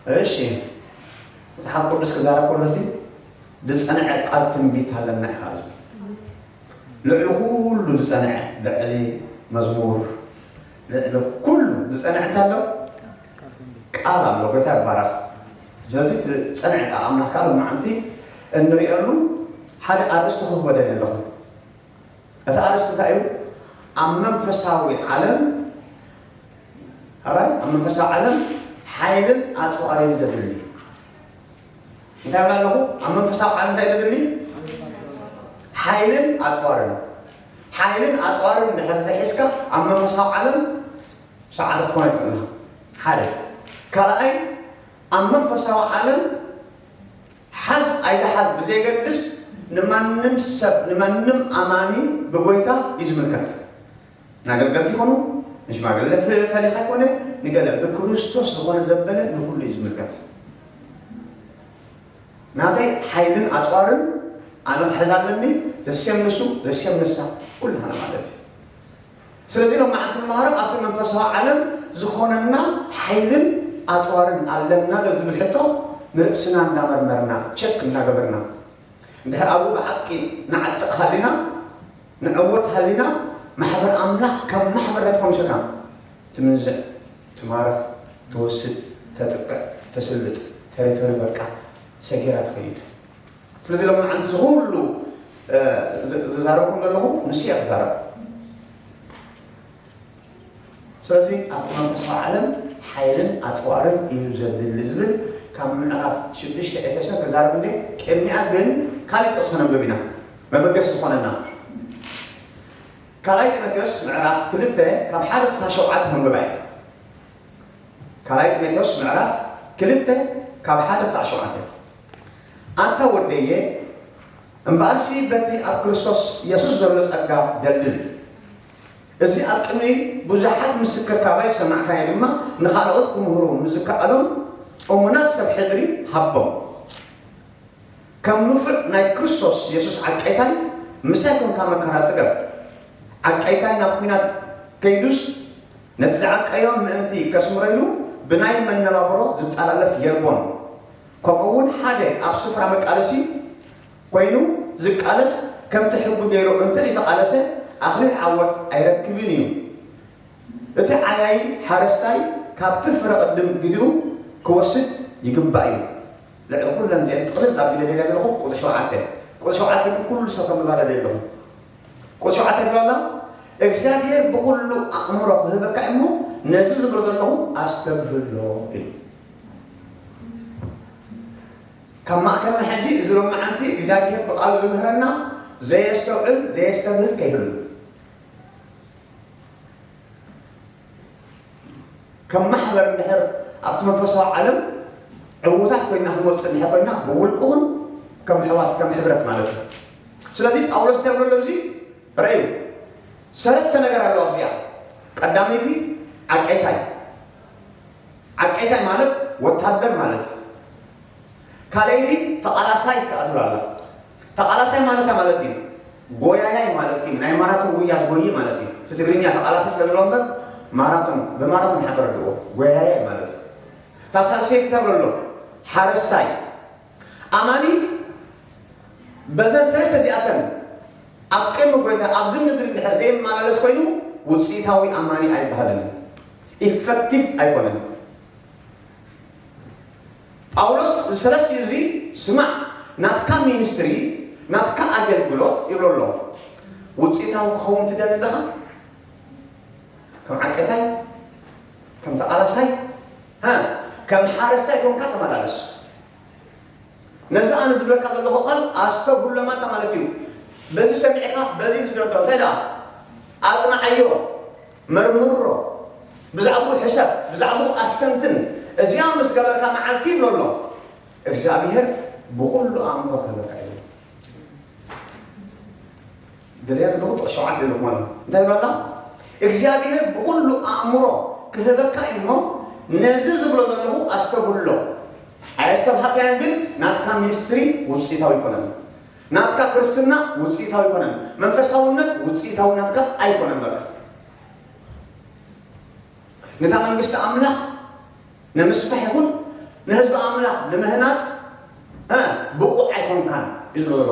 እሺ፣ መጽሓፍ ቅዱስ ክዛረብ ከሎ ሲ ዝጸንዐ ቃል ትንቢት ኣለና ኢኻ ዝብል። ልዕሊ ኩሉ ዝጸንዐ፣ ልዕሊ መዝሙር፣ ልዕሊ ኩሉ ዝጸንዐ እንታይ ኣሎ? ቃል ኣሎ። ጎይታ ይባረኽ። ስለዚ እቲ ዝጸንዐ ቃል ኣምላኽ፣ ካልእ መዓንቲ እንርእየሉ ሓደ ኣርእስቲ ክህቦ ደልየ ኣለኹ። እቲ ኣርእስቲ እንታይ እዩ? ኣብ መንፈሳዊ ዓለም፣ ሕራይ፣ ኣብ መንፈሳዊ ዓለም ሓይልን ኣጽዋርን እዩ ዘድሊ። እንታይ እብል ኣለኹ? ኣብ መንፈሳዊ ዓለም እንታይ እዩ ዘድሊ? ሓይልን ኣጽዋርን። ሓይልን ኣጽዋርን እንድሕር ተሒዝካ፣ ኣብ መንፈሳዊ ዓለም ሰዓረት ክትኮን ኣይትኽእልን ኢኻ። ሓደ። ካልኣይ፣ ኣብ መንፈሳዊ ዓለም ሓዝ ኣይትሓዝ ብዘየገድስ፣ ንማንም ሰብ፣ ንማንም ኣማኒ ብጎይታ እዩ ዝምልከት። ንኣገልገልቲ ይኹኑ፣ ንሽማግለ ፈ-፣ ፈሊኻ ኣይኮነ፣ ንገለ ብክርስቶስ ዝኾነ ዘበለ ንኹሉ እዩ ዝምልከት። ናተይ ሓይልን ኣጽዋርን ኣነ ክሕዝ ኣለኒ፣ ዘስየም ንሱ፣ ዘስየም ንሳ፣ ኩልና ማለት እዩ። ስለዚ ሎማዓንቲ ንመሃሮ ኣብቲ መንፈሳዊ ዓለም ዝኾነና ሓይልን ኣጽዋርን ኣለና ዶ ዝብል ሕቶ ንርእስና እንዳመርመርና፣ ቸክ እንዳገበርና፣ እንድሕር ኣብኡ ብዓቂ ንዓጥቕ ሃሊና፣ ንዕወት ሃሊና፣ ማሕበር ኣምላኽ ከም ማሕበር ተተኸምሽካ ትምንዝዕ፣ ትማርኽ፣ ትወስድ፣ ተጥቅዕ፣ ተስልጥ፣ ቴሪቶሪ በቃ ሰጊራ ትኸይድ። ስለዚ ሎማዓንቲ እዚ ኩሉ፣ እ፣ ዝ-፣ ዝዛረብኩም ዘለኹ ንሱ እየ ክዛረብ። ስለዚ ኣብቲ መንፈሳዊ ዓለም ሓይልን ኣጽዋርን እዩ ዘድሊ ዝብል ካብ ምዕራፍ ሽዱሽተ ኤፌሶን ክዛረብ እንደ፣ ቅድሚኣ ግን ካልእ ጥቕሲ ከነንብብ ኢና፣ መበገሲ ዝኾነና። ካልኣይ ጢሞቴዎስ ምዕራፍ ክልተ ካብ ሓደ ክሳብ ሸውዓተ ከንብባ እየ። ካልኣይ ጢሞቴዎስ ምዕራፍ ክልተ ካብ ሓደ ክሳብ ሸውዓተ። ኣንታ ወደየ፣ እምበኣርሲ በቲ ኣብ ክርስቶስ የሱስ ዘሎ ጸጋ ደልድል። እዚ ኣብ ቅድሚ ብዙሓት ምስክር ካባይ ዝሰማዕካዮ ድማ ንኻልኦት ክምህሩ ንዝከኣሎም እሙናት ሰብ ሕድሪ ሃቦም። ከም ንፉዕ ናይ ክርስቶስ የሱስ ዓቀይታይ ምሳይ ኮንካ መከራ ጽገብ። ዓቀይታይ ናብ ኲናት ከይዱስ ነቲ ዝዓቀዮ ምእንቲ ከስምሮ ኢሉ ብናይ መነባብሮ ዝጠላለፍ የልቦን። ከምኡ እውን ሓደ ኣብ ስፍራ መቃለሲ ኮይኑ ዝቃለስ ከምቲ ሕጉ ገይሩ እንተዘይተቓለሰ ኣኽሊል ዓወት ኣይረክብን እዩ። እቲ ዓያዪ ሓረስታይ ካብቲ ፍረ ቅድም ግዲኡ ክወስድ ይግባእ እዩ። ልዕሊ ኩለን እዚአን ጥቕልል ኣቢለ ደልየ ዘለኹ ቁጽሪ ሸውዓተ። ቁጽሪ ሸውዓተ ግን ኩሉ ሰብ ከንብባ ደልየ ኣለኹ። ቁጽሪ ሸውዓተ ይብል ኣላ፣ እግዚኣብሔር ብኹሉ ኣእምሮ ክህበካ እሞ ነዚ ዝብሎ ዘለኹ ኣስተብህሎ ኢሉ። ካብ ማእከልና ሕጂ እዚ ሎማዓንቲ እግዚኣብሔር ብቃሉ ዝምህረና ዘየስተውዕል ዘየስተብህል ከይህሉ። ከም ማሕበር እንድሕር ኣብቲ መንፈሳዊ ዓለም ዕዉታት ኮይና ክንወፅእ እንድሕር ኮይና፣ ብውልቂ እውን ከም ኣሕዋት፣ ከም ሕብረት ማለት እዩ። ስለዚ ጳውሎስ እንታይ ይብሎ ኣሎ ኣብዚ? ረእዩ፣ ሰለስተ ነገር ኣለዎ ኣብዚኣ። ቀዳመይቲ ዓቀይታይ፣ ዓቀይታይ ማለት ወታደር ማለት እዩ። ካልኣይቲ ተቓላሳይ ከኣ ትብል ኣላ። ተቓላሳይ ማለት እንታይ ማለት እዩ? ጎያያይ ማለት እዩ። ናይ ማራቶን ጉያ ዝጎይ ማለት እዩ። እቲ ትግርኛ ተቓላሳይ ስለ ዘለዎ እምበር ማራቶን፣ ብማራቶን ኢኻ ተረድእዎ። ጎያያይ ማለት እዩ። እታ ሳልሰይቲ እንታይ ብሎ ኣሎ? ሓረስታይ። ኣማኒ በዘን ሰለስተ እዚኣተን ኣብ ቅድሚ ጎይታ ኣብዚ ምድሪ እንድሕር ዘይመላለስ ኮይኑ ውፅኢታዊ ኣማኒ ኣይበሃልን። ኢፈክቲቭ ኣይኮነን። ጳውሎስ እዚ ሰለስቲኡ እዚ ስማዕ፣ ናትካ ሚኒስትሪ፣ ናትካ ኣገልግሎት ይብሎ ኣሎ። ውፅኢታዊ ክኸውን ትደሊ ኣለኻ? ከም ዓቀታይ፣ ከም ተቓላሳይ፣ ሃ፣ ከም ሓረስታይ ኮንካ ተመላለስ። ነዚ ኣነ ዝብለካ ዘለኹ ቃል ኣስተብህሎ ማለት ማለት እዩ። በዚ ሰሚዕካ በዚ ስደዶ። እንታይ ደኣ? ኣጽንዓዮ፣ መርምሮ፣ ብዛዕባኡ ሕሰብ፣ ብዛዕባኡ ኣስተንትን። እዚኣ ምስ ገበርካ መዓልቲ ይብሎ ኣሎ። እግዚኣብሔር ብኹሉ ኣእምሮ ክህበካ እዩ። ደልያ ዘለኹ ጥቕሲ ሸውዓተ ይብለኩም ኣሎ። እንታይ ይብሎ ኣሎ? እግዚኣብሔር ብኹሉ ኣእምሮ ክህበካ እዩ እሞ ነዚ ዝብሎ ዘለኹ ኣስተብህሎ። ኣየስተብሃልካዮን ግን ናትካ ሚኒስትሪ ውፅኢታዊ ኣይኮነን። ናትካ ክርስትና ውፅኢታዊ ኣይኮነን። መንፈሳውነት ውፅኢታዊ ናትካ ኣይኮነን። በቃ ነታ መንግስቲ ኣምላኽ ንምስፋሕ ይኹን ንህዝቢ ኣምላኽ ንምህናጽ እ፣ ብቑዕ ኣይኮንካን እዩ ዝብሎ ዘሎ።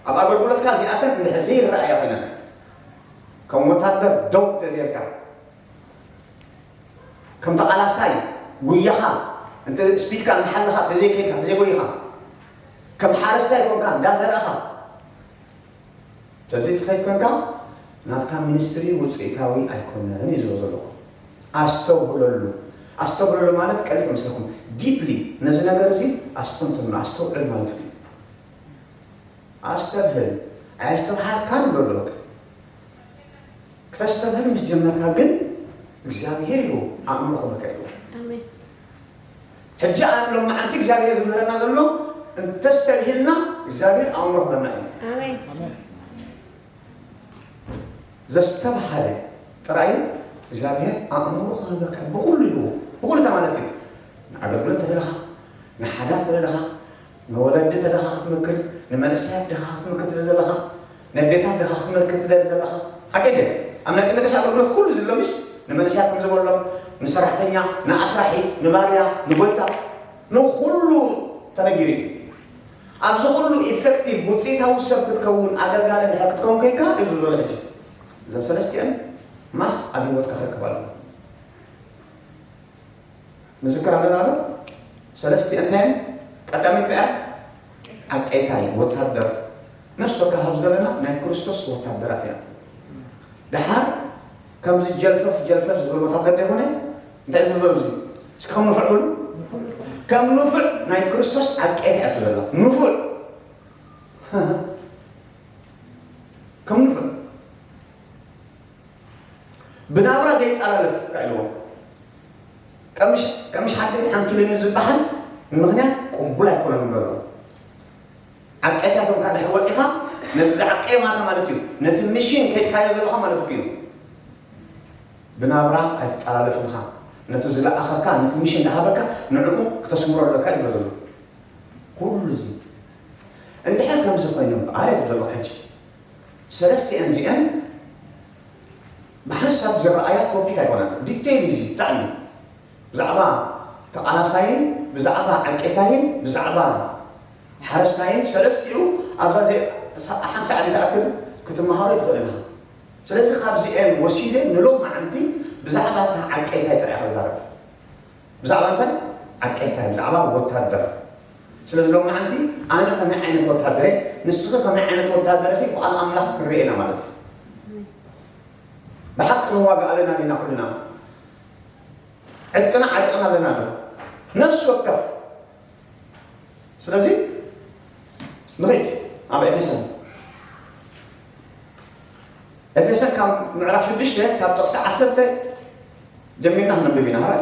ኣብ ኣገልግሎትካ እዚኣተን እንድሕር ዘይረኣያ ኮይነን፣ ከም ወታደር ደው እንተዘይልካ፣ ከም ተቓላሳይ ጉያኻ እንተ ስፒድካ እንዳሓለኻ፣ ተዘይከድካ፣ ተዘይጎይኻ፣ ከም ሓረስታይ ኮንካ እንዳዘራእኻ፣ ተዘይትኸይድ ኮንካ፣ ናትካ ሚኒስትሪ ውፅኢታዊ ኣይኮነን እዩ ዝብሎ ዘለኹ። ኣስተውህለሉ። ኣስተውህለሉ ማለት ቀሊል ከመስለኩም፣ ዲፕሊ ነዚ ነገር እዚ ኣስተንትኑ፣ ኣስተውዕል ማለት እዩ። ኣስተብህል። ኣየስተብሃልካን ይብሎ ኣሎ። በቃ ክተስተብህል ምስ ጀመርካ ግን እግዚኣብሄር እዩ ኣእምሮ ክህበካ እዩ። ኣሜን። ሕጂ ኣነ ሎም መዓልቲ እግዚኣብሄር ዝምህረና ዘሎ እንተስተብሂልና እግዚኣብሄር ኣእምሮ ክህበና እዩ። ኣሜን። ዘስተብሃለ ጥራይ እግዚኣብሄር ኣእምሮ ክህበካ ብኩሉ ኢልዎ። ብኩሉ ማለት እዩ። ንኣገልግሎት ተደለኻ፣ ንሓዳር ተደለኻ፣ ንወለዲ ተደኻ ክትምክር፣ ንመንእሰያት ደኻ ክትምክር ትደሊ ዘለኻ፣ ነዴታት ደኻ ክትምክር ትደሊ ዘለኻ። ሓቂ ድየ? ኣብ ናይ ጢሞቴዎስ ኣገልግሎት ኩሉ ዝብሎ ምሽ? ንመንእሰያት ከም ዝበሎም፣ ንሰራሕተኛ፣ ንኣስራሒ፣ ንባርያ፣ ንጎይታ፣ ንኩሉ ተነጊሩ እዩ። ኣብዚ ኩሉ ኢፌክቲቭ ውፅኢታዊ ሰብ ክትከውን ኣገልጋሊ እንድሕር ክትከውን ኮይንካ እዩ ዝብሎ ሕጂ። እዘን ሰለስቲአን ማስት ኣብ ህይወትካ ክረክብ ኣለዎ። ንዝክር ኣለና ዶ? ሰለስቲአን እንታይ እየን? ቀዳመይቲ እንታይ እያ? ዓቀይታይ ወታደር። ነፍሲ ወከፍ ዘለና ናይ ክርስቶስ ወታደራት ኢና። ደሓር ከምዚ ጀልፈፍ ጀልፈፍ ዝብል ወታደር ዘይኮነ እንታይ ዝብል ዘሎ እዚ? እስኪ ከም ንፉዕ በሉ። ከም ንፉዕ ናይ ክርስቶስ ዓቀይታይ እያ ትብለላ። ንፉዕ። ከም ንፉዕ። ብናብራ ዘይጠላለፍ ከ ኢልዎ። ቀምሽ፣ ቀምሽ ሓደይ ሓንኪሉኒ ዝበሃል ምኽንያት ቅቡል ኣይኮነን ንበሎ። ዓቀይታ ኮንካ ድሕር ወፂኻ፣ ነቲ ዝዓቀየ ማታ ማለት እዩ። ነቲ ሚሽን ከይድካዮ ዘለኻ ማለት እዩ። ብናብራ ኣይትጠላለፍን ኢኻ። ነቲ ዝለኣኸካ፣ ነቲ ሚሽን ዝሃበካ፣ ንዕኡ ክተስምሮ ኣለካ ይብሎ ዘሎ። ኩሉ እዚ እንድሕር ከምዚ ኮይኑ እምበኣር እየ ዘለኹ ሕጂ። ሰለስቲአን እዚአን ብሓንሳብ ዝረኣያ ቶፒክ ኣይኮነን። ዲቴይል እዚ ብጣዕሚ ብዛዕባ ተቓላሳይን፣ ብዛዕባ ዓቄታይን፣ ብዛዕባ ሓረስታይን ሰለስቲኡ ኣብዛ ዘ-፣ ሓንቲ ሰዓት ዝኣክል ክትመሃሮ ይትኽእል ኢኻ። ስለዚ ካብዚአን ወሲደ ንሎማዓንቲ ብዛዕባ እታ ዓቄታይ ጥራይ ክዛረብ። ብዛዕባ እንታይ? ዓቀይታይ፣ ብዛዕባ ወታደር። ስለዚ ሎማዓንቲ ኣነ ከመይ ዓይነት ወታደር እየ፣ ንስኺ ከመይ ዓይነት ወታደር ኢኺ ብቓል ኣምላኽ ክንርኢ ኢና ማለት እዩ። ብሓቂ ንዋጋእ ኣለና ዲና ኩልና? ዕጥቅና ዓጢቕና ኣለና ዶ? ነፍሲ ወከፍ። ስለዚ ንኺድ ኣብ ኤፌሶን። ኤፌሶን ካብ ምዕራፍ ሽዱሽተ ካብ ጥቕሲ ዓሰርተ ጀሚርና ክነንብብ ኢና። ሕራይ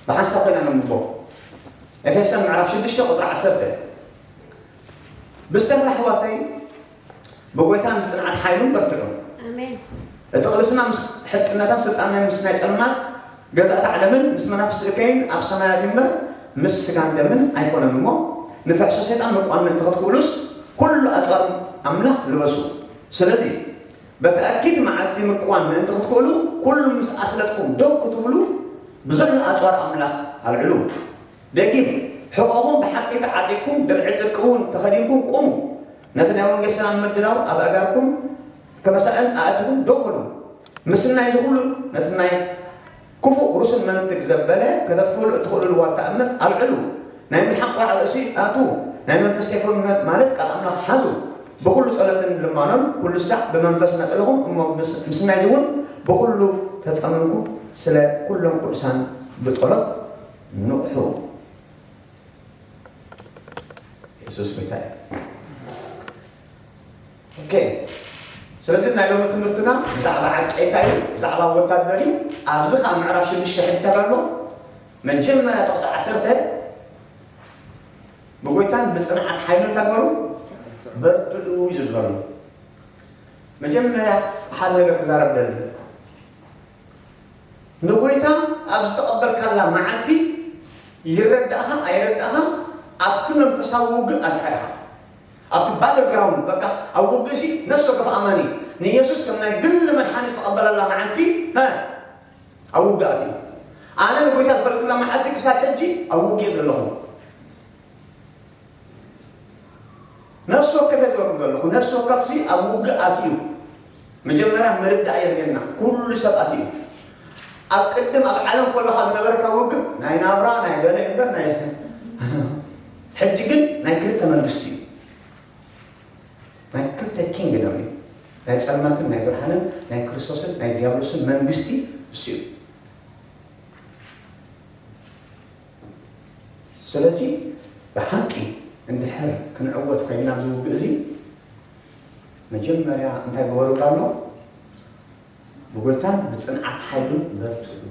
ብሓንሳብ ኮይና ነንብቦ። ኤፌሶን ምዕራፍ ሽዱሽተ ቁፅሪ ዓሰርተ። ብዝተረፈ ኣሕዋተይ ብጎይታን ብፅንዓት ሓይሉን በርትዑ። ኣሜን። እቲ ቅልስና ምስ ሕልቅነታን ስልጣን ናይ ምስ ናይ ጸልማት ገዛእቲ ዓለምን ምስ መናፍስቲ እከይን ኣብ ሰማያት እምበር ምስ ስጋን ደምን ኣይኮነን እሞ፣ ንፍሕሶ ሰይጣን ምቋም ምእንቲ ክትክእሉስ ኩሉ ኣጽዋር ኣምላኽ ልበሱ። ስለዚ በቲ ኣኪቲ መዓልቲ ምቅዋም ምእንቲ ክትክእሉ ኩሉ ምስ ኣስለጥኩም ደው ክትብሉ ብዘሎ ኣጽዋር ኣምላኽ ኣልዕሉ። ደጊም ሕቖኹም ብሓቂ ተዓጢቕኩም ድርዒ ጽድቂ እውን ተኸዲንኩም ቁሙ። ነቲ ናይ ወንጌል ሰላም ምድላው ኣብ ኣእጋርኩም ከመሳእን ኣእቲኹም ደው በሉ። ምስናይ ዝኹሉ ነቲ ናይ ክፉእ ርሱን መንትግ ዘበለ ከተጥፍእሉ እትኽእሉሉ ዋልታ እምነት ኣልዕሉ። ናይ ምልሓቕ ቆልዓ ርእሲ ኣትዉ። ናይ መንፈስ ሰይፈ ማለት ቃል ኣምላኽ ሓዙ። ብኹሉ ጸሎትን ልማኖን ኩሉ ሳዕ ብመንፈስ እናጸለኹም እሞ ምስ-፣ ምስናይ እውን ብኹሉ ተጸመምኩ ስለ ኩሎም ቅዱሳን ብጸሎት ንቕሑ። የሱስ ጎይታ እዩ። ኦኬ። ስለዚ ናይ ሎሚ ትምህርትና ብዛዕባ ዓቀይታ እዩ፣ ብዛዕባ ወታደር እዩ። ኣብዚ ከዓ ምዕራፍ ሽዱሽተ ሕጂ ተጋድሎ መጀመርያ ጥቕሲ ዓሰርተ ብጎይታን ብፅንዓት ሓይሉን እንታይ ግበሩ? በርትዑ እዩ ዝብል ዘሎ። መጀመርያ ሓደ ነገር ክዛረብ ደሊ። ንጎይታ ኣብ ዝተቐበልካላ መዓልቲ ይረዳእኻ ኣይረዳእኻ ኣብቲ መንፈሳዊ ውግእ ኣቲኻ ኢኻ። ኣብቲ ባትል ግራውንድ በቃ ኣብ ውግእ ሲ ነፍሲ ወከፍ ኣማኒ ንኢየሱስ ከም ናይ ግሊ መድሓኒ ዝተቐበለላ መዓልቲ ሀ ኣብ ውግእ ኣትዩ። ኣነ ንጎይታ ዝፈለጥኩላ መዓልቲ ክሳብ ሕጂ ኣብ ውግእ ዘለኹ። ነፍሲ ወከፍ እየ ዝበልኩም ዘለኹ። ነፍሲ ወከፍሲ ኣብ ውግእ ኣትዩ። መጀመርያ ምርዳእ የድልየና። ኩሉ ሰብ ኣትዩ። ኣብ ቅድም ኣብ ዓለም ከለኻ ዝነበረካ ውግእ ናይ ናብራ፣ ናይ ገለ እምበር፣ ናይ ሕጂ ግን ናይ ክልተ መንግስቲ እዩ። ናይ ክልተ ኪንግደም እዩ። ናይ ጸልማትን ናይ ብርሃንን፣ ናይ ክርስቶስን ናይ ዲያብሎስን መንግስቲ እሱ እዩ። ስለዚ ብሓቂ እንድሕር ክንዕወት ኮይንና ኣብዚ ውግእ እዚ፣ መጀመርያ እንታይ ግበሩ ኣሎ? ብጎይታን ብጽንዓት ሓይሉን በርትዑ።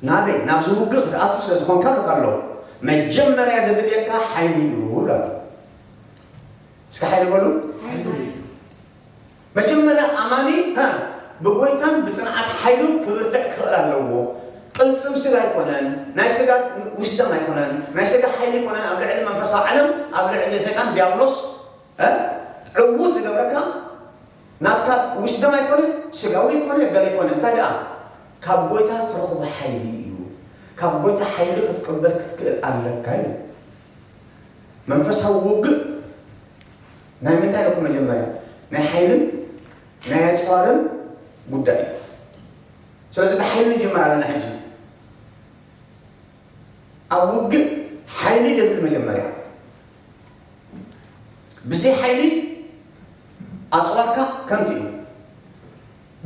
ናበይ? ናብዚ ውግእ ክትኣቱ ስለ ዝኾንካ ኣሎ። መጀመርያ ዘድልየካ ሓይሊ እዩ ኣሎ። እስከ ሓይሊ በሉ። መጀመርያ ኣማኒ፣ ሃ፣ ብጎይታን ብጽንዓት ሓይሉን ክብርትዕ ክኽእል ኣለዎ። ቅልጽም ስጋ ኣይኮነን፣ ናይ ስጋ ውስደም ኣይኮነን፣ ናይ ስጋ ሓይሊ ኣይኮነን ኣብ ልዕሊ መንፈሳዊ ዓለም፣ ኣብ ልዕሊ ሰይጣን ዲያብሎስ፣ እ፣ ዕዉት ዝገብረካ ናትካ ውስደም ኣይኮነን፣ ስጋዊ ኣይኮነ፣ ገለ ኣይኮነ። እንታይ ደኣ? ካብ ጎይታ ትረኽቦ ሓይሊ እዩ። ካብ ጎይታ ሓይሊ ክትቅበል ክትክእል ኣለካ እዩ። መንፈሳዊ ውግእ ናይ ምንታይ ኢኹም? መጀመርያ ናይ ሓይልን ናይ ኣጽዋርን ጉዳይ እዩ። ስለዚ ብሓይሊ ንጀምር ኣለና። ሕጂ ኣብ ውግእ ሓይሊ የድሊ። መጀመርያ ብዘይ ሓይሊ ኣጽዋርካ ከንቱ እዩ።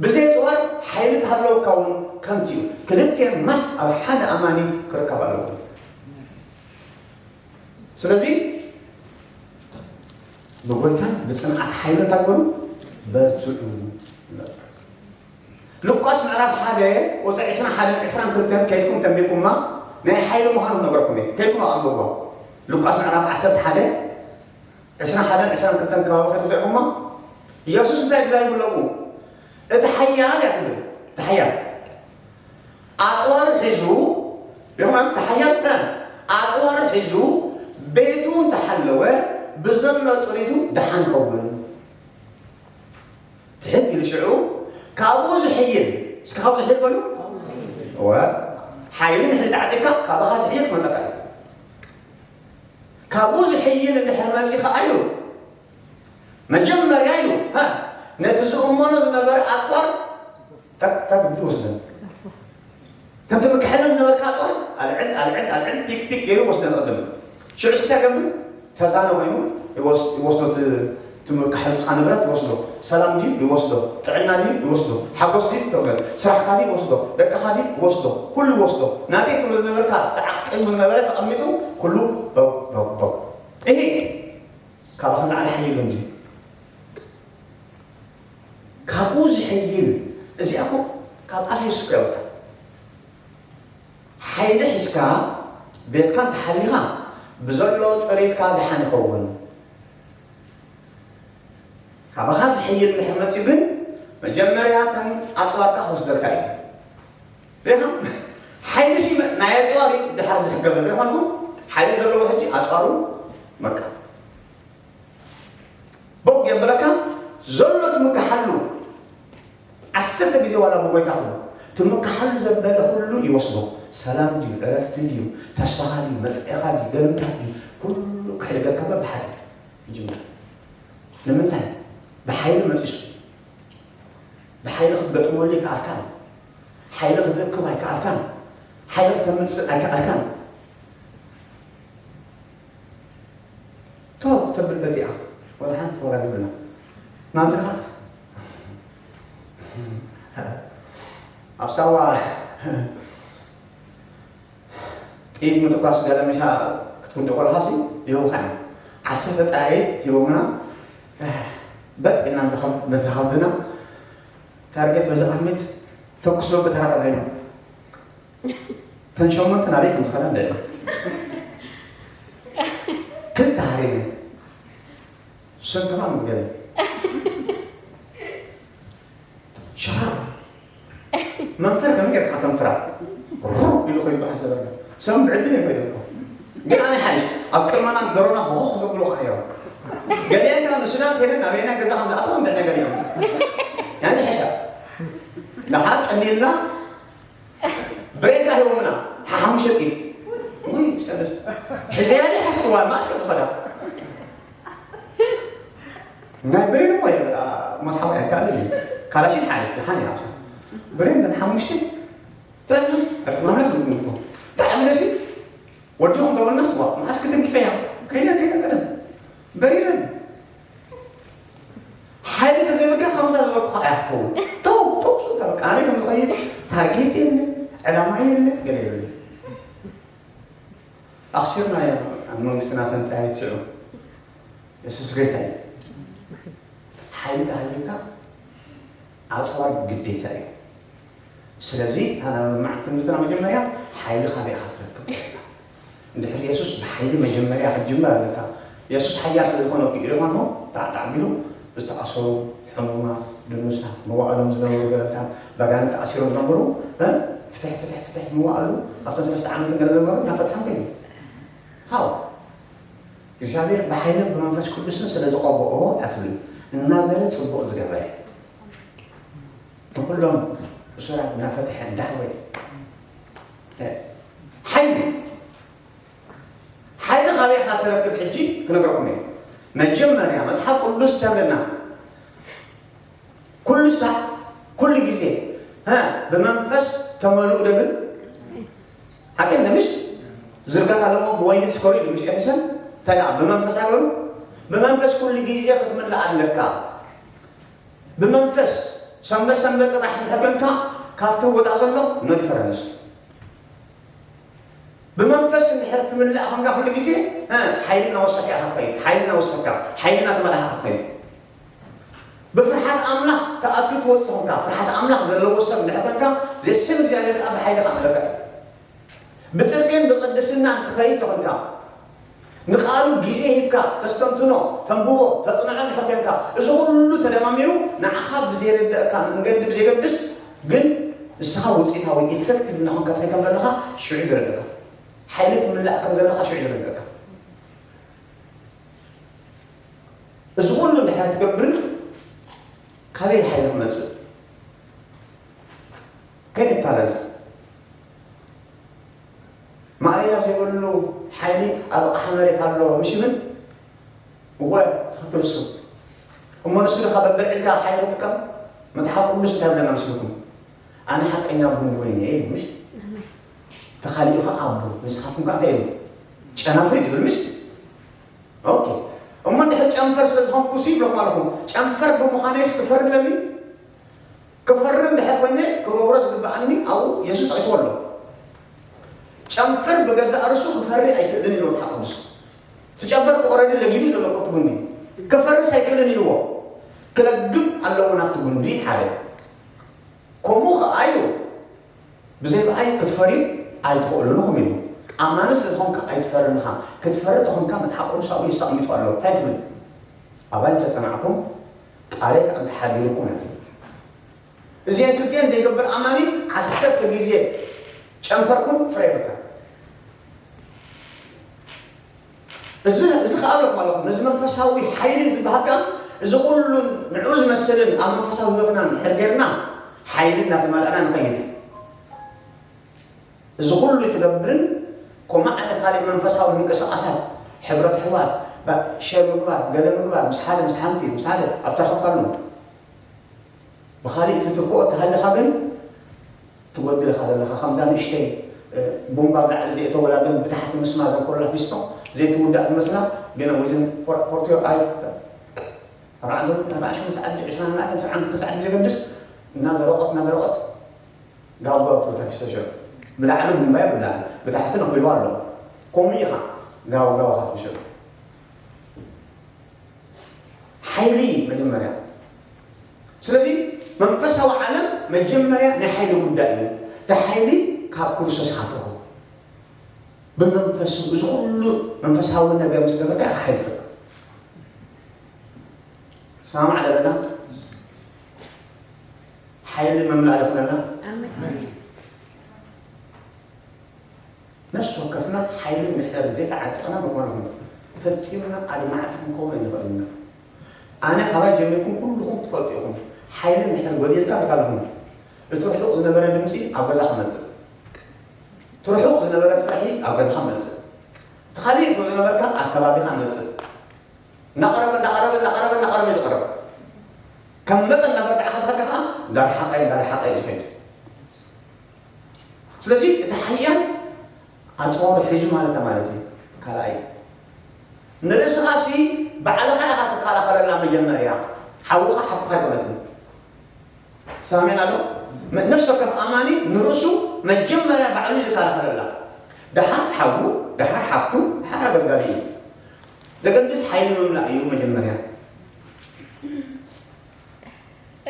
ብዘይ ኣጽዋር ሓይሊ ተሃለወካ እውን ከንቱ እዩ። ክልቲኤን ማስት ኣብ ሓደ ኣማኒ ክርከብ ኣለዎ። ስለዚ ብጎይታን ብጽንዓት ሓይሊ እንታይ ግበሩ? በርትዑ። ሉቃስ ምዕራፍ ሓደ ቁጽሪ ዕስራን ሓደን ዕስራን ክልተን ከይድኩም ተንቢብኩማ ናይ ሓይሊ ምዃኑ ክነግረኩም እየ። ከይድኩም ኣንብብዋ። ሉቃስ ምዕራፍ ዓሰርተ ሓደ ዕስራን ሓደን ዕስራን ክልተን ከባቢ ከይድኩም ተንቢብኩማ ኢየሱስ እንታይ ተዛሪቡ ኣለዉ? እቲ ሓያል እያ ትብል። እቲ ሓያል ኣጽዋር ሒዙ፣ ይኹን እቲ ሓያል፣ እ፣ ኣጽዋር ሒዙ ቤቱ እንተሓለወ ብዘሎ ጥሪቱ ደሓን ይኸውን። ትሕት ኢሉ ሽዑ ካብኡ ዝሕይል፣ እስከ ካብኡ ዝሕይል በሉ። እወ፣ ሓይሊ ንሕልቲ ዓጢቕካ ካባኻ ዝሕይል ክመጸካ እዩ። ካብኡ ዝሕይል እንድሕር መጺኡ ኸዓ ኢሉ፣ መጀመርያ ኢሉ፣ ሃ፣ ነቲ ዝእመኖ ዝነበረ ኣጽዋር ታክ፣ ታክ፣ ይወስደን። ከምቲ ምክሕለን ዝነበርካ ኣጽዋር ኣልዕል፣ ኣልዕል፣ ኣልዕል፣ ፒክ፣ ፒክ ገይሩ ይወስደን ቅድም። ሽዑ እንታይ ገብር? ተዛነ ኮይኑ ይወስ-፣ ይወስዶ እቲ፣ እቲ ምክሕልካ ንብረት ይወስዶ። ሰላም ድዩ? ይወስዶ። ጥዕና ድዩ? ይወስዶ። ሓጎስ ድዩ? ይወስዶ። ስራሕካ ድዩ? ይወስዶ። ደቅኻ ድዩ? ይወስዶ። ኩሉ ይወስዶ። ናተይ ትብሎ ዝነበርካ ተዓቂቡ ዝነበረ ተቐሚጡ ኩሉ በው፣ በው፣ በው። እሂ፣ ካባኻ ንላዕሊ ሓይል እንጂ። ካብኡ ዝሕይል፣ እዚኣ እኮ ካብ ኣፍ የሱስ እኮ ያውፅኣ። ሓይሊ ሒዝካ ቤትካ እንተሓሊኻ ብዘሎ ጥሪትካ ደሓን ይኸውን። ካባኻ ዝሕይል እንድሕር መፂኡ ግን መጀመርያ እተን ኣፅዋርካ ክወስደልካ እዩ። ሪኢኻ? ሓይሊ ሲ ናይ ኣፅዋር እዩ ድሓር ዝሕገዘሉ ይኾንኩ። ሓይሊ ዘለዎ ሕጂ ኣፅዋሩ በቃ ቦግ የብለካ። ዘሎ ትምክሓሉ ዓሰርተ ግዜ ዋላ ብጎይታ ኩኑ ትምክሓሉ ዘበለ ኩሉ ይወስዶ። ሰላም ድዩ? ዕረፍቲ ድዩ? ተስፋኻ ድዩ? መፅኤኻ ድዩ? ገልምታት ድዩ? ኩሉ ክሕልገካ በብሓደ ይጅምር። ንምንታይ? ብሓይሊ መፂሱ። ብሓይሊ ክትገጥመሉ ኣይከኣልካን። ሓይሊ ክትእክብ ኣይከኣልካን። ሓይሊ ክተምፅእ ኣይከኣልካን። ቶ ተብል በቲኣ ወላ ሓንቲ ዋጋ ዘይብላ። ናብድኻ ኣብ ሳዋ ጥይት ምትኳስ ገለ ምሻ ክትውድቕ ከለኻሲ ይህቡኻ እዮም። ዓሰርተ ጠያይት ሂቦምና፣ በጥ ኢልና ንዘኸብ-፣ ነቲ ኸብድና ታርጌት በዚ ቅድሚት ተኩስ በብተራ ቀበልና። እተን ሸሞንተ ናበይ ከም ዝኸዳ እንዳ ኢልና። ክልተ ሃሪመ። ሰንከፋ ምግበሪ። ሸራር። መንፈር ከመይ ጌርካ ተንፍራ? ሩር ኢሉ ኮይኑ በሓሰበና። ሰብ ብዕድል እዮም ኮይኖም እኮ። ግን ኣነ ሓይሽ፣ ኣብ ቅድመና ደሮና ብኹኽ ዘብሉ ከዓ እዮም። ገሊአን ከዓ ንሱዳን ከይደን ኣበየናይ ገዛ ከም ዝኣተዋ እንድዕና ገሊኦም። ናዚ ሓሻ። ደሓር ቀኒልና፣ ብሬ ወይ፣ ኣ፣ መስሓቕ ኣይከኣልን እዩ። ካላሽን ሓይሽ፣ ደሓን እያ። ብሬን ዘን ሓሙሽተ፣ ጥዕምነት፣ ማምለት ንግንኮ። ጥዕምነሲ፣ ወዲኹም ተበልና ስዋ፣ መዓስ ክትንክፈያ? ከይነ፣ ከይነ ቀደም። በሪረን። ሓይሊ ተዘይብልካ ከምዛ ዝበልኩኻ እያ ትኸውን። ተው፣ ተው፣ ሱታ፣ በቃ፣ ኣነ ከም ዝኸይድ ታርጌት የለ፣ ዕላማ የለ፣ ገለ የለ። ኣኽሲርናዮ፣ ኣብ መንግስትና ተንጣየት ሽዑ። የሱስ ጎይታ እዩ። ሓይሊ ተሃልዩካ ኣጽዋር ግዴታ እዩ። ስለዚ፣ እታ ናብ መዓት ትምህርትና መጀመርያ ሓይሊ ካበይ ኢኻ ትረክብ? እንድሕር የሱስ ብሓይሊ መጀመርያ ክትጅምር ኣለካ። የሱስ ሓያል ስለ ዝኾነ እኮ ኢሉ ይኾን ሆ፣ ጣዕጣዕ ቢሉ ዝተኣሰሩ፣ ሕሙማት፣ ድኑሳት፣ መዋእሎም ዝነበሩ ገለታት፣ ባጋንንት ተኣሲሮም ዝነበሩ፣ እ? ፍትሕ፣ ፍትሕ፣ ፍትሕ መዋእሉ፣ ኣብቶም ሰለስተ ዓመትን ገለ ዝነበሩ እናፈትሖም ከይዱ። ሃው? እግዚኣብሔር ብሓይልን ብመንፈስ ቅዱስን ስለ ዝቐብኦ ኣትብል። እናዘረ ጽቡቕ ዝገበረ። ንኹሎም እሱራት እናፈትሐ እንዳሕወየ። ሓይሊ፣ ሓይሊ ካበይ ኢኻ ትረክብ? ሕጂ ክነግረኩም እየ። መጀመርያ መጽሓፍ ቅዱስ ተብለና፣ ኩሉ ሳዕ፣ ኩሉ ግዜ፣ እ፣ ብመንፈስ ተመልኡ ደብል። ሓቂ እንደ ምሽ ዝርጋታ ኣለሞ ብወይኒ ትስከሩ ኢሉ ምሽ ኤፌሶን። እንታይ ደኣ ብመንፈስ ኣገሩ? ብመንፈስ ኩሉ ግዜ ክትምልእ ኣለካ። ብመንፈስ ሰንበት ሰንበት ጥራሕ እንድሕር ኮንካ፣ ካብቲ ወጻእ ዘሎ no difference። ብመንፈስ እንድሕር ትምልእ ኮንካ፣ ኩሉ ግዜ፣ እ፣ ሓይሊ እናወሰኽካ ኢኻ ትኸይድ፣ ሓይሊ እናወሰኽካ፣ ሓይሊ እናተመላእካ ኢኻ ትኸይድ። ብፍርሓት ኣምላኽ ትኣቱ ትወጽእ ኮንካ፣ ፍርሓት ኣምላኽ ዘለዎ ሰብ እንድሕር ኮንካ፣ ዘስም እግዚኣብሔር ከኣ ብሓይሊ ከኣ መለካ እዩ። ብጽድቅን ብቅድስናን ትኸይድ ተኾንካ፣ ንቃሉ ግዜ ሂብካ ተስተንትኖ፣ ተንብቦ፣ ተጽንዖ እንድሕር ኮንካ፣ እዚ ኩሉ ተደማሚሩ ንዓኻ ብዘይርድኣካ መንገዲ ብዘየገድስ፣ ግን ንስኻ ውጽኢታዊ፣ ኢፌክቲቭ እናኾንካ ትኸይድ ከም ዘለኻ ሽዑ እዩ ዝረድኣካ። ሓይሊ ትምላእ ከም ዘለኻ ሽዑ እዩ ዝረድኣካ። እዚ ኩሉ እንድሕር ኣይትገብርን፣ ካበይ ሓይሊ ክመጽእ? ከይንታለል። ማእለያ ዘይብሉ ሓይሊ ኣብ ኣቕሓ መሬት ኣሎ፣ ምሽ ይብል? እወ፣ ትኽክል እሱ። እሞ ንሱ ድኻ በበልዒልካ ሓይሊ ትጥቀም? መጽሓፍ ቅዱስ እንታይ ይብለና መስልኩም? ኣነ ሓቀኛ ጉንዲ ወይኒ እየ ኢሉ፣ ምሽ? ተኻሊኡ ኸዓ ኣቦ፣ ንስኻትኩም ከ እንታይ ኢሉ? ጨናፍር እዩ ዝብል፣ ምሽ? ኦኬ። እሞ እንድሕር ጨንፈር ስለ ዝኾንኩ ሲ ይብለኩም ኣለኹ። ጨንፈር ብምዃነይስ ክፈሪ ኣለኒ? ክፈሪ እንድሕር ኮይነ ክገብሮ ዝግብኣኒ ኣብኡ የሱስ ጠቒስዎ ኣሎ። ጨንፈር ብገዛእ ርእሱ ክፈሪ ኣይክእልን ኢሉ መጽሓፍ ቅዱስ። እቲ ጨንፈር እኮ ኦረዲ ለጊቡ ዘሎ እኮ እቲ ጉንዲ። ክፈርስ ኣይክእልን ኢልዎ። ክለግብ ኣለዎ ናብቲ ጉንዲ ሓደ። ከምኡ ኸዓ ኢሉ ብዘይ ብኣይ ክትፈርዩ ኣይትኽእሉን ኢኹም ኢሉ። ኣማኒ ስለ ዝኾንካ ኣይትፈርን ኢኻ። ክትፈሪ ተኾንካ መጽሓፍ ቅዱስ ኣብኡ የሱ ኣቐሚጡ ኣሎ። እንታይ ትብል? ኣባይ እንተጸናዕኩም ቃለይ ከኣ እንተሓዲርኩም እያ ትብል። እዚአን ክልቲአን ዘይገብር ኣማኒ ዓሰርተ ግዜ ጨንፈርኩም ፍረ የብልካን። እዚ፣ እዚ ከኣ እብለኩም ኣለኹ፣ ነዚ መንፈሳዊ ሓይሊ ዝበሃል ከኣ እዚ ኩሉ ንዕኡ ዝመስልን ኣብ መንፈሳዊ ህይወትና እንድሕር ጌርና ሓይሊ እናተመልኣና ንኸይድ። እዚ ኩሉ ትገብርን ከምኡ ዓይነት ካልእ መንፈሳዊ ምንቅስቓሳት፣ ሕብረት ኣሕዋት፣ ባ-፣ ሸር ምግባር፣ ገለ ምግባር፣ ምስ ሓደ፣ ምስ ሓንቲ፣ ምስ ሓደ ኣብ ተረኸብካሉ። ብኻሊእ ትትክኦ እንተሃለኻ ግን ትጎድል ኢኻ ዘለኻ። ከምዛ ንእሽተይ፣ እ፣ ቡምባ ኣብ ላዕሊ ዘየእተወላ ግን ብታሕቲ ምስማር ዘንኮላ ፊስቶ ዘይትውዳእ ትመስላ፣ ግን ወይዘን ፎር-፣ ፎርትዮ ኣይ፣ ኣርባዕተ፣ ኣርባዕተ ሽሕን ሰዓት፣ ዕስራን ኣርባዕተን ሰዓት፣ ክልተ ሰዓት ብዘገድስ እናዘረቆት፣ እናዘረቆት ጋብ ጋብ ትብል እታ ፊስቶ ሽዑ። ብላዕሊ ቡምባ የብላን፣ ብታሕቲ ነኺልዋ ኣሎ። ከምኡ ኢኻ ጋብ ጋብ ኢኻ ትብል ሽዑ። ሓይሊ መጀመርያ። ስለዚ መንፈሳዊ ዓለም መጀመርያ ናይ ሓይሊ ጉዳይ እዩ። እቲ ሓይሊ ካብ ክርስቶስ ኢኻ ትረኽቦ። ብመንፈሱ፣ እዚ ኩሉ መንፈሳዊ ነገር ምስ ገበርካ ኢኻ ሓይሊ ትረክብ። ሰማማዕ ዶ ኣለና? ሓይሊ መምላእ ዶ ይኹነልና? ኣሜን። ነፍሲ ወከፍና ሓይሊ እንድሕር ዘይተዓጢቕና፣ ብመንኹም ፈጺምና ኣድማዕቲ ክንከውን ኣይንኽእልን ኢና። ኣነ ካባይ ጀሚርኩም ኩልኹም ትፈልጡ ኢኹም። ሓይሊ እንድሕር ጎዲልካ፣ እንታይ ኣለኹም? እቲ ርሑቕ ዝነበረ ድምጺ ኣብ ገዛኻ መጽእ። እቲ ርሑቕ ዝነበረ ፍርሒ ኣብ ገዛኻ መጽእ። እቲ ካልእ ዝነበርካ ኣብ ከባቢኻ መጽእ። እናቐረበ፣ እናቐረበ፣ እናቐረበ፣ እናቐረበ እዩ ዝቐርብ። ከም መጠን እናበርትዕካ ትኸድ ከኣ እንዳርሓቐ እንዳርሓቐ እዩ ዝኸይድ። ስለዚ እቲ ሓያል ኣጽዋሩ ሒዙ ማለት ማለት እዩ። ካልኣይ ንርእስኻ ሲ ባዕልኻ ኢኻ ትከላኸለላ። መጀመርያ ሓውኻ ሓፍትኻ ኣይኮነትን። ሳሜን ኣሎ። መ- ነፍሲ ወከፍ ኣማኒ ንርእሱ መጀመርያ ባዕሉ እዩ ዝከላኸለላ። ደሓር ሓዉ፣ ደሓር ሓፍቱ፣ ደሓር ኣገልጋሊ እዩ። ዘገድስ ሓይሊ ምምላእ እዩ መጀመርያ።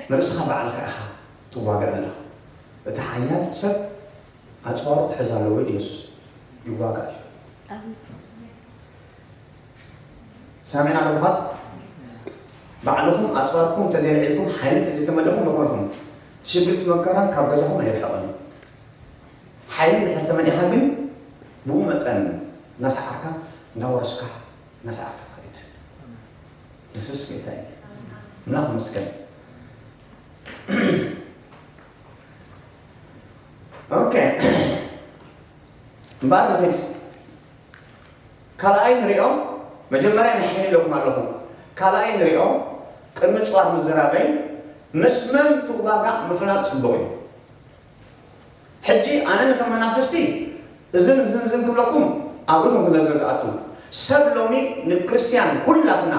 ንርእስኻ ባዕልኻ ኢኻ ትዋጋእ ኣለኻ። እቲ ሓያል ሰብ ኣጽዋሩ ክሕዝ ኣለዎ ኢሉ የሱስ ይዋጋእ እዩ። ሳሚዕና ድኹማት ባዕልኹም ኣጽዋርኩም ተዘይልዒልኩም ሓይሊ ተዘይተመሊእኹም ንኾንኹም ሽግርቲ መከራን ካብ ገዛኹም ኣይርሕቕን እዩ። ሓይሊ እንድሕር ተመሊእኻ ግን ብኡ መጠን እናሰዓርካ እናወረስካ እናሰዓርካ ትኸይድ። የሱስ ጌታ እዩ። ኣምላኽ ይመስገን። ኦኬ እምበኣር ንኺድ። ካልኣይ ንሪኦ። መጀመርያ ናይ ሓይሊ ኢለኩም ኣለኹ። ካልኣይ ንሪኦ። ቅድሚ ፅዋር ምዝራበይ ምስ መን ትዋጋእ ምፍላጥ ፅቡቕ እዩ። ሕጂ ኣነ ነቶም መናፍስቲ እዝን እዝን እዝን ክብለኩም ኣብኡ ኢኹም ክዘርዝር ዝኣቱ። ሰብ ሎሚ ንክርስትያን ኩላትና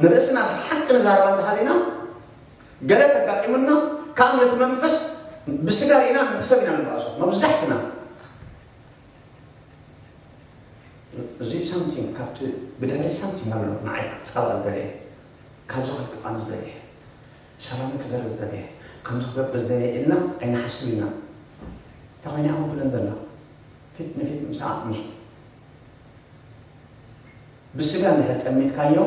ንርእስና ብሓቂ ንዛረባ እንተሃሊና ገለ ተጋጢሙና ካብ ነቲ መንፈስ ብስጋ ርኢና ነቲ ሰብ ኢና ንባእሶ መብዛሕትና። እዚ ሳምቲንግ ካብቲ ብድሕሪ ሳምቲንግ ኣሎ ንዓይ ክጻባእ ዝደለየ ካብዚ ከልቅቃኑ ዝደለየ ሰላም ክዘርግ ዝደለየ ከምዚ ክገብር ዝደለየ ኢልና ኣይንሓስብ ኢና። እንታይ ኮይና ኢኹም ኩለን ዘላ ፊት ንፊት ምስ ኣቕምሱ ብስጋ እንድሕር ጠሚትካዮ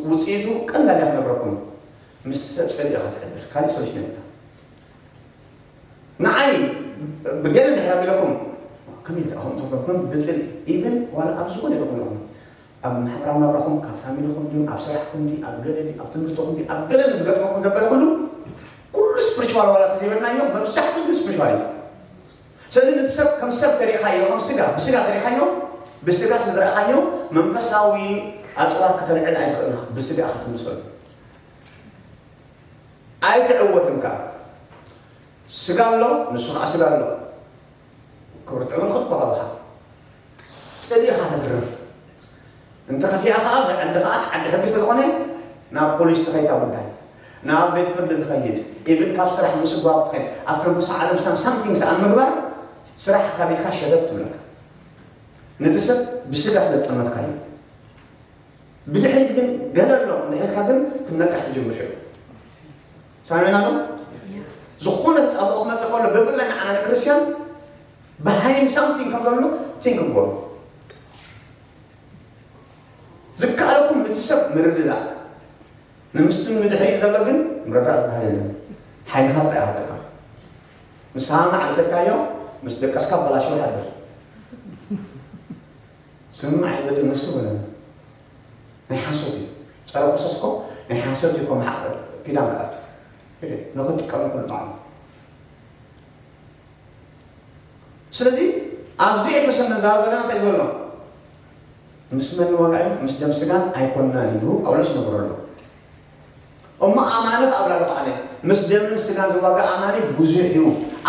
ውፅኢቱ ቀላል እያ ክነግረኩም። ምስቲ ሰብ ፅልኢ ኢኻ ትሕድር ካልእ ሰሉሽን የብልካ። ንዓይ ብገለ እንድሕር ኣቢለኩም ከመይ ኢልካ ከምኡ ትገብረኩም ብፅልኢ ኢቨን ዋላ ኣብ ዝኾነ ይኹን ኢኹም ኣብ ማሕበራዊ ናብራኹም ካብ ፋሚሊኹም ድዩ ኣብ ስራሕኩም ድዩ ኣብ ገለ ድዩ ኣብ ትምህርትኹም ድዩ ኣብ ገለ ዝገጥመኩም ዘበለ ኩሉ ኩሉ ስፕሪቹዋል ዋላ ተዘይበልናዮ መብዛሕትኡ ግን ስፕሪቹዋል እዩ። ስለዚ ነቲ ሰብ ከም ሰብ ተሪእኻዮ ከም ስጋ ብስጋ ተሪእኻዮ ብስጋ ስለ ዝረእኻዮ መንፈሳዊ ኣፅዋር ከተልዕል ኣይትኽእልና ብስጋ ክትምልሰሉ ኣይትዕወትን ከዓ ስጋ ኣሎ ንሱ ከዓ ስጋ ኣሎ ክብርትዑ ንኽትኮኸብኻ ፅሊኻ ተትርፍ እንተ ኸፊኣ ከዓ ዓዲ ከዓ ዓዲ ሕጊ ስለዝኾነ ናብ ፖሊስ ትኸይድ ካብ ጉዳይ ናብ ቤት ፍርዲ ትኸይድ ኢብን ካብ ስራሕ ምስጓብ ትኸይድ ኣብ ከንፈሳ ዓለም ሳም ሳምቲንግ ሰኣን ምግባር ስራሕ ካብ ኢድካ ሸተት ትብለካ ነቲ ሰብ ብስጋ ስለ ዝጠመትካዩ ብድሕሪት ግን ገለ ኣሎ እንድሕልካ ግን ክትነቅሕ ትጅምር ሽዑ ሳሚዕና ዶ ዝኾነ ተጻብኦ ክመጽእ ከሎ ብፍላይ ንዓና ንክርስትያን ብሃይም ሳምቲንግ ከም ዘሎ ቲንክ ግበሩ ዝከኣለኩም ነቲ ሰብ ምርድዳእ ንምስትን ንድሕሪት ዘሎ ግን ምርዳእ ዝበሃል የለን ሓይልኻ ጥራይ ኣሃጥካ ንስኻ ማዕግተካዮ ምስ ደቀስካ በላሽው ሓድር ስምምዕ ኣይገድም ንሱ በለና ናይ ሓሶት እዩ ጸረ ክርስቶስ እኮ ናይ ሓሶት እዩ እኮ ኪዳን ክኣቱ ንኽጥቀም ኩሉ ባዕሉ ስለዚ ኣብዚ ኤፌሶን ነዛረብ ዘለና እንታይ ዝበሎ ምስ መን ንዋጋ እዩ ምስ ደም ስጋን ኣይኮንናን እዩ ጳውሎስ ይነግሮ ኣሎ እሞ ኣማኒ ክኣብላ ኣለኹ ኣነ ምስ ደምን ስጋን ዝዋጋ ኣማኒ ብዙሕ እዩ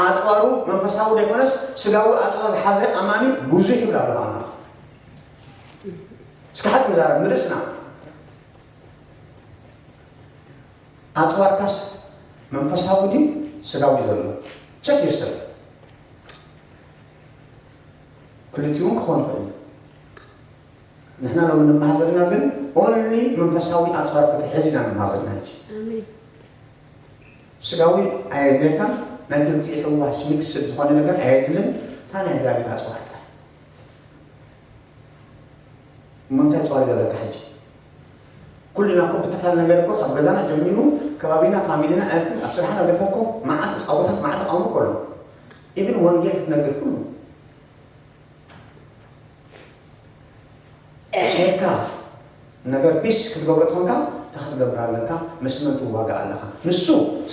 ኣፅዋሩ መንፈሳዊ ዘይኮነስ ስጋዊ ኣፅዋር ዝሓዘ ኣማኒ ብዙሕ ይብላ ኣለኹ ኣነ እስኪ ሓቂ ንዛረብ ንርእስና ኣፅዋርካስ መንፈሳዊ ድዩ ስጋዊ ዘሎ ቸክ ዮርሰልፍ ክልቲኡ ክኾን ይኽእል ንሕና ሎም ንምሃር ዘለና ግን ኦንሊ መንፈሳዊ ኣፅዋር ክትሕዝ ኢና ንምሃር ዘለና ሕጂ ስጋዊ ኣየድልየካን ናይ ክልቲኡ ሕዋስ ሚክስ ዝኾነ ነገር ኣየድልን እታ ናይ እግዚኣብሔር ኣፅዋር ጥራይ እሞ እንታይ ጸዋሪ ዘለካ ሕጂ? ኩልና እኮ ብተፈላለየ ነገር እኮ ካብ ገዛና ጀሚሩ ከባቢና፣ ፋሚሊና፣ everything ኣብ ስራሕና ነገርታት እኮ መዓት ጻወታት መዓት ተቃውሞ እኮ ኣሎ። ኢቭን ወንጌል ክትነግር ኩሉ ሸካ ነገር ፒስ ክትገብሮ ተኾንካ እንታይ ክትገብር ኣለካ? ምስ መን ትዋጋእ ኣለኻ? ንሱ